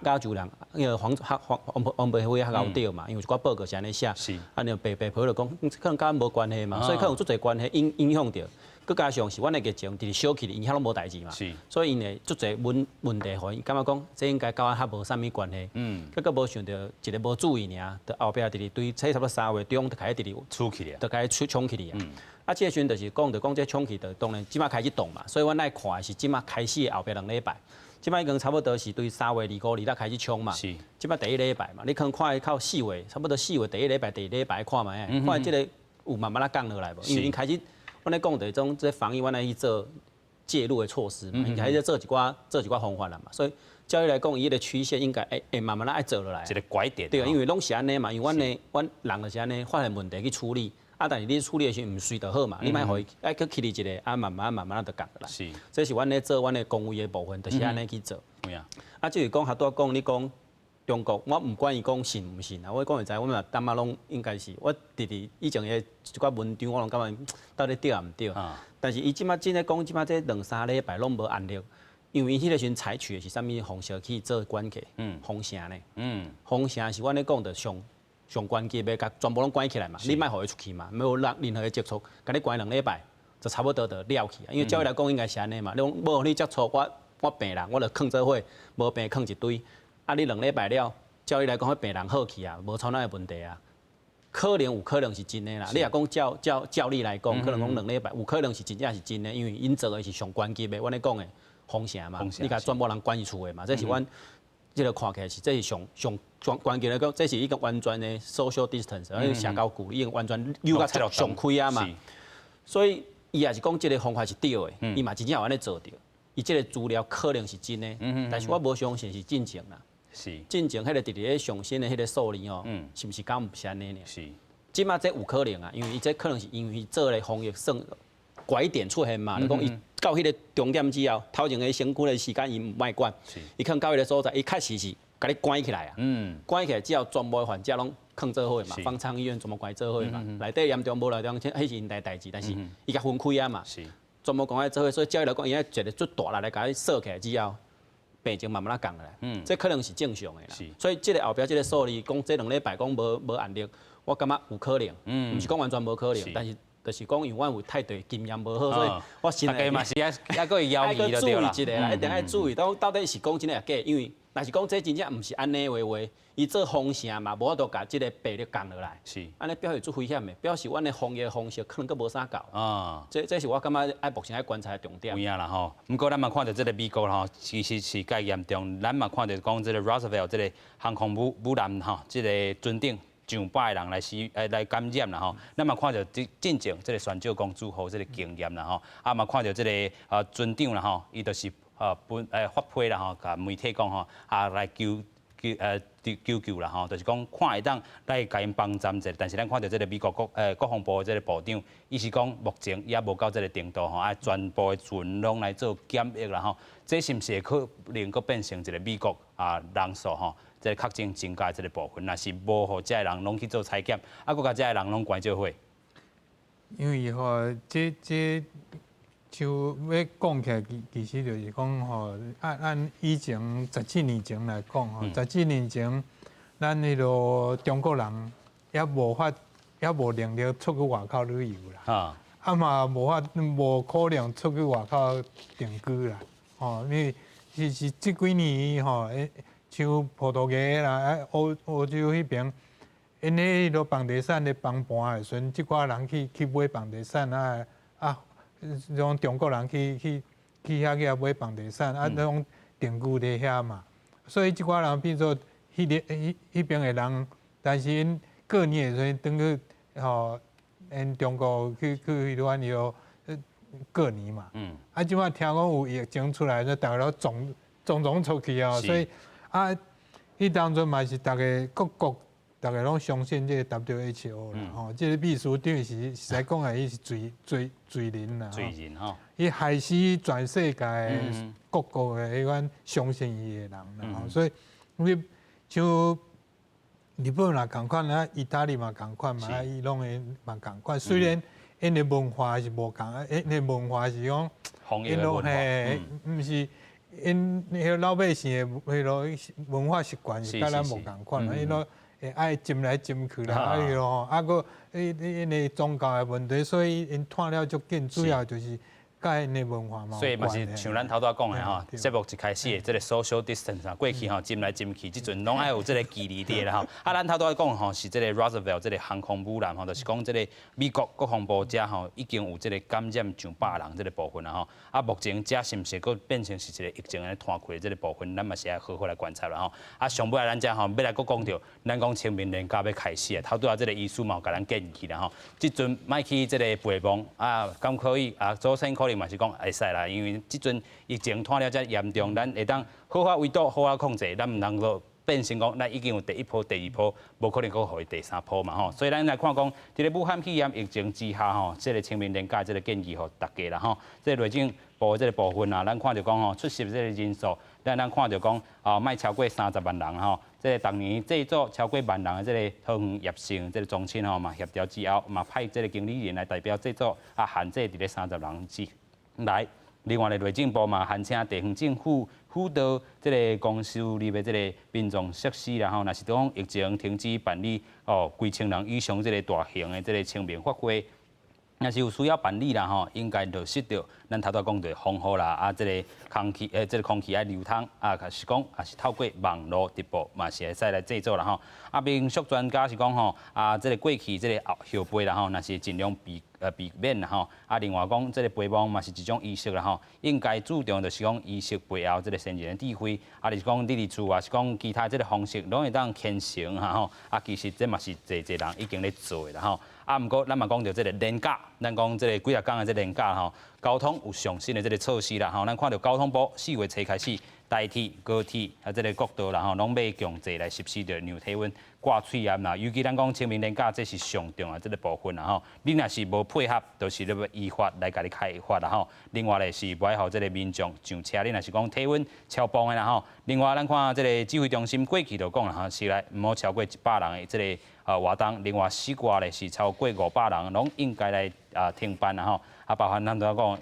亞洲人那個黃黃黃黃白灰較𠢕著嘛，因為有一寡報告是按呢寫，啊，那白白婆就講，可能佮阮無關係嘛，所以可能有足濟關係影響著。閣加上是阮的疫情佇小起，𪜶遐攏無代誌嘛，所以𪜶會足濟問問題，予𪜶感覺講，這應該佮阮較無啥物關係。結果無想著一个無注意爾，就後壁佇咧對差不多3月中就開始佇咧出去就開始衝起去啊。啊，這個時陣就是講，就講這衝去就當然這擺開始動嘛，所以阮愛看的是這擺開始的後壁兩禮拜，這擺已經差不多是對3月25、26開始衝嘛。這擺第一禮拜嘛，你可能看到4月，差不多4月第一禮拜、第二禮拜看覓，看這個有慢慢仔降落來無？因為𪜶開始。阮咧講就是種這防疫，阮愛去做介入的措施嘛，𪜶開始做一寡方法啦嘛，所以照理來講，伊彼個曲線應該會慢慢仔愛做落來。一個拐點。對，因為攏是按呢嘛，因為阮的阮人就是按呢發現問題去處理，啊，但是你處理的時陣毋隨就好嘛，你莫予伊愛閣起佇一个，啊，慢慢慢慢仔就降落來。這是阮咧做阮的公衛的部分，就是按呢去做。啊，至於講較拄仔講，你講中國，我毋管伊講信毋信啊，我講實在，我嘛感覺攏應該是，我佇佇以前的一寡文章，我攏感覺到底對抑毋對。但是伊這擺真咧講，這擺這兩三禮拜攏無案例，因為𪜶彼個時陣採取的是啥物方式去做管制？封城呢？封城是阮咧講的上上懸級的，共全部攏關起來嘛，你莫予伊出去嘛，無任任何的接觸，共你關兩禮拜，就差不多就了去啊。因為照理來講應該是按呢嘛，你講無予你接觸，我病人我就囥做伙，無病囥一堆。啊！你兩禮拜了，照理來講，彼病人好去啊，無傳染的問題啊。可能有可能是真的啦。你若講照理來講，可能講兩禮拜有可能是真正是真的，因為𪜶做的是上懸級的，阮咧講的封城嘛，你共全部人關佇厝的嘛，這是阮這個看起來是這是上上上懸級來講，這是一個完全的 social distance，社交距離已經完全扭甲上開啊嘛。所以伊也是講這個方法是對的，伊嘛真正有按呢做著。伊這個資料可能是真的，但是我無相信是進前啦。進前彼個佇咧上新的彼個數字哦，是毋是敢毋是按呢爾？這擺這有可能啊，因為伊這可能是因為做的防疫算拐點出現嘛，就講伊到彼個終點之後，頭前的身軀的時間伊毋愛管，伊可能到彼個所在，伊確實是共你關起來啊。關起來之後，全部的患者攏囥做伙嘛，方艙醫院全部關做伙嘛，內底嚴重無內重，彼是𪜶的代誌，但是伊共分開啊嘛，全部關在做伙，所以照理來講，伊愛一個足大力來共你鎖起來之後。病情慢慢仔降落來，這可能是正常的啦。所以這個後壁這個數字講這兩禮拜講無案例，我感覺有可能，毋是講完全無可能，但是就是講因為阮有太濟經驗無好，所以我現在嘛是愛愛閣會猶豫就對啦。注意一下啦，一定愛注意到底是講真的抑假，因為若是講這真正毋是按呢的話，伊做封城嘛，無法度共這個病率降落來。按呢表示足危險的，表示阮的防疫方式可能閣無啥夠。這是我感覺愛目前愛觀察的重點。有影啦吼，毋過咱嘛看著這個美國吼，其實是較嚴重。咱嘛看著講這個 Roosevelt 這個航空母艦吼，這個船頂上百個人來死，來感染啦吼。咱嘛看著這進前這個船長公主號這個經驗啦吼，啊嘛看著這個船長啦吼，伊就是本發批啦吼，共媒體講吼，啊來求。求救啦吼，就是講看會當來共𪜶幫贊者，但是咱看著這个美國國防部的這个部長，伊是講目前也無到這个程度吼，啊全部的船攏來做檢疫啦吼，這是毋是會可能閣變成一个美國啊人數吼，這个確診增加的這个部分，若是無予遮的人攏去做採檢，啊，閣共遮的人攏關做伙。因為吼，這像欲講起來，其實就是講吼，按以前十幾年前來講吼，十幾年前咱彼个中國人猶無法，猶無能力出去外口旅遊啦，啊嘛無法無可能出去外口定居啦，吼，因為是這幾年吼，像葡萄牙啦，歐洲彼爿。𪜶彼个房地產咧崩盤的時陣，這寡人去買房地產啊啊，種中國人去遐去買房地產啊，攏定居佇遐嘛。所以這寡人變做彼个彼爿的人，但是𪜶過年的時陣轉去吼，𪜶中國去彼款彼个過年嘛。啊，這擺聽講有疫情出來，就逐家攏總出去啊，所以啊，彼當陣嘛是逐个各國。逐家攏相信這个 WHO 啦，吼，這个秘書長是實在講來，伊是罪人啦，罪人吼，伊害死全世界各國的彼款相信伊的人啦，吼，所以你像日本也仝款啊，意大利嘛仝款嘛，伊攏會嘛仝款。雖然𪜶的文化是無仝，𪜶的文化是講，𪜶攏嘿，毋是𪜶彼个老百姓的彼个文化習慣是佮咱無仝款，𪜶攏會愛斟來斟去啦，啊彼囉，啊閣𪜶的宗教的問題，所以𪜶湠了足緊，主要就是佮𪜶的文化嘛。所以嘛是像咱頭拄仔講的吼，節目一開始的這个 social distance 啊，過去吼斟來斟去，這陣攏愛有這个距離佇啦吼。啊，咱頭拄仔講吼是這个 Roosevelt 這个航空母艦吼，就是講這个美國國防部遮吼已經有這个感染上百人這个部分啦吼。啊，目前遮是毋是閣變成是一个疫情咧湠開的這个部分，咱嘛是愛好好來觀察啦吼。啊，上尾咱遮吼欲來閣講著，咱講清明連假欲開始啊，頭拄仔這个醫師嘛有共咱建議啦吼。這陣莫去這个陪墓啊，敢可以啊？祖先可能嘛是講會使啦，因為這陣疫情湠了遮嚴重，咱會當好好圍堵，好好控制，咱毋通閣變成講，咱已經有第一波、第二波，無可能閣予伊第三波嘛吼。所以咱來看講，佇咧武漢肺炎疫情之下吼，這个清明連假這个建議予大家啦吼。這個內政部這个部分啊，咱看著講吼，出席這个人數，咱看著講啊，莫超過30萬人吼。這个逐年製作超過萬人的這个桃園葉姓這个宗親吼嘛協調之後，嘛派這个經理人來代表製作啊，限制佇咧30人之內。另外咧，內政部嘛函請地方政府輔導這个公私立的這个殯葬設施啦吼，若是講疫情停止辦理哦，幾千人以上這个大型的這个清明法會，若是有需要辦理啦吼，應該落實著咱頭拄仔講著防護啦，啊，這个空氣這个空氣愛流通啊，是講也是透過網路直播嘛是會使來製作啦吼。啊，民俗專家是講吼，啊，這个過去這个後輩啦吼，若是盡量避免啦吼。啊，另外講這个陪墓嘛是一種儀式啦吼，應該注重就是講儀式背後這个先人的智慧，啊，就是講你佇厝啊，是講其他這个方式攏會當虔誠哈吼。啊，其實這嘛是濟濟人已經咧做的啦吼。啊，毋過咱嘛講著這个連假，咱講這个幾若工的這連假吼，交通有上新的這个措施啦吼。咱看著交通部4月初開始，台鐵、高鐵啊，這个國道啦吼，攏欲強制來實施著量體溫、掛喙罨啦。尤其咱講清明連假，這是上重要這个部分啦吼。你若是無配合，就是咧欲依法來共你開罰啦吼。另外咧是袂愛予這个民眾上車，你若是講體溫超磅的啦吼。另外，咱看這个指揮中心過去就講啦吼，室內毋好超過100人的這个活動。另外，室外咧是超過500人，攏應該來啊停辦啦吼。啊，包含咱拄仔講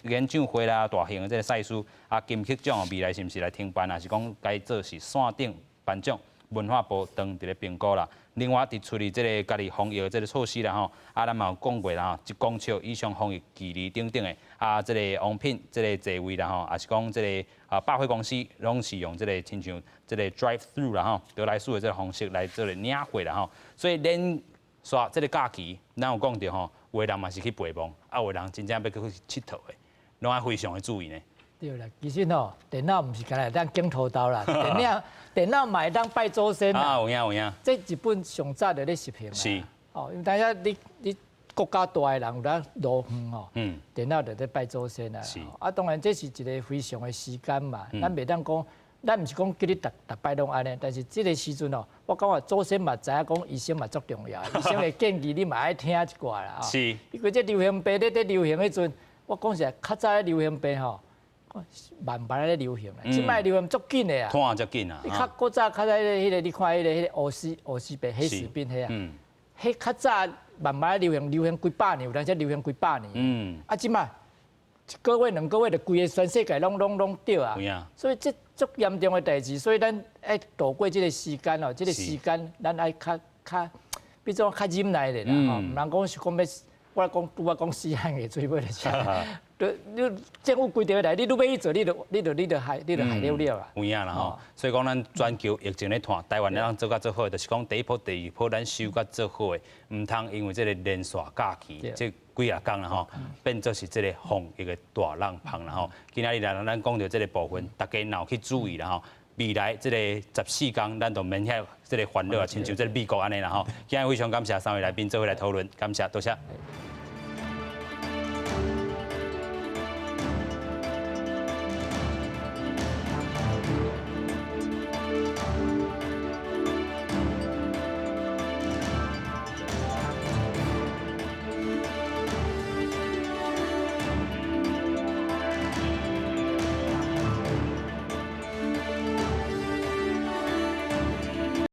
演唱會啦、大型的這个賽事，啊，金曲獎未來是毋是來停辦，還是講改做是線頂頒獎？文化部當佇咧評估啦。另外，佇處理這个家己防疫的這个措施啦吼，啊，咱嘛有講過啦吼，1公尺以上防疫距離等等的，啊，這个王品這个座位啦吼，也是講這个啊百貨公司攏是用這个親像這个 drive through 啦吼，得來速的這个方式來做個領貨啦吼。所以連續這个假期，咱有講著吼，有的人嘛是去陪墓，啊，有的人真正欲去𨑨迌的，攏愛非常的注意呢。對啦，其實吼，電腦毋是干焦會當剪塗豆啦，電腦嘛會當拜祖先啦。啊，有影有影。這日本上早就咧實行啦。哦，因為當下你國家大的人有當路遠吼，電腦就咧拜祖先啦。啊，當然這是一個非常的時間嘛，咱袂當講咱毋是講叫你逐逐擺攏按呢，但是這个時陣哦，我感覺祖先嘛知影講醫生嘛足重要，醫生的建議你嘛愛聽一寡啦。因為這流行病咧咧流行彼陣，我講實在，較早咧流行病吼，慢慢咧流行啦，這擺流行足緊的啊。拖足緊啊！你較古早較早彼个，你看彼个烏死病、黑死病彼啊，彼較早慢慢流行，流行幾百年，有當時流行幾百年。啊，這擺一個月、2個月就規个全世界攏攏攏著啊！所以這足嚴重的代誌，所以咱愛度過這个時間哦，這个時間咱愛較較，比怎較忍耐咧啦吼，毋通講是講欲，我講拄仔講死漢的做尾就是，對，你政府規定來，你愈欲去做，你就害了了啊。有影啦吼，所以講咱全球疫情咧拖，台灣咱做甲足好，就是講第一波、第二波咱收甲足好的，毋通因為這个連續假期，這幾仔工啦吼，變做是這个防疫的大浪芳啦吼。今仔日來咱講著這个部分，大家若有去注意啦吼。未來這个14天，咱就免遐這个煩惱啊，親像這个美國按呢啦吼。今日非常感謝三位來賓做伙來討論，感謝多謝。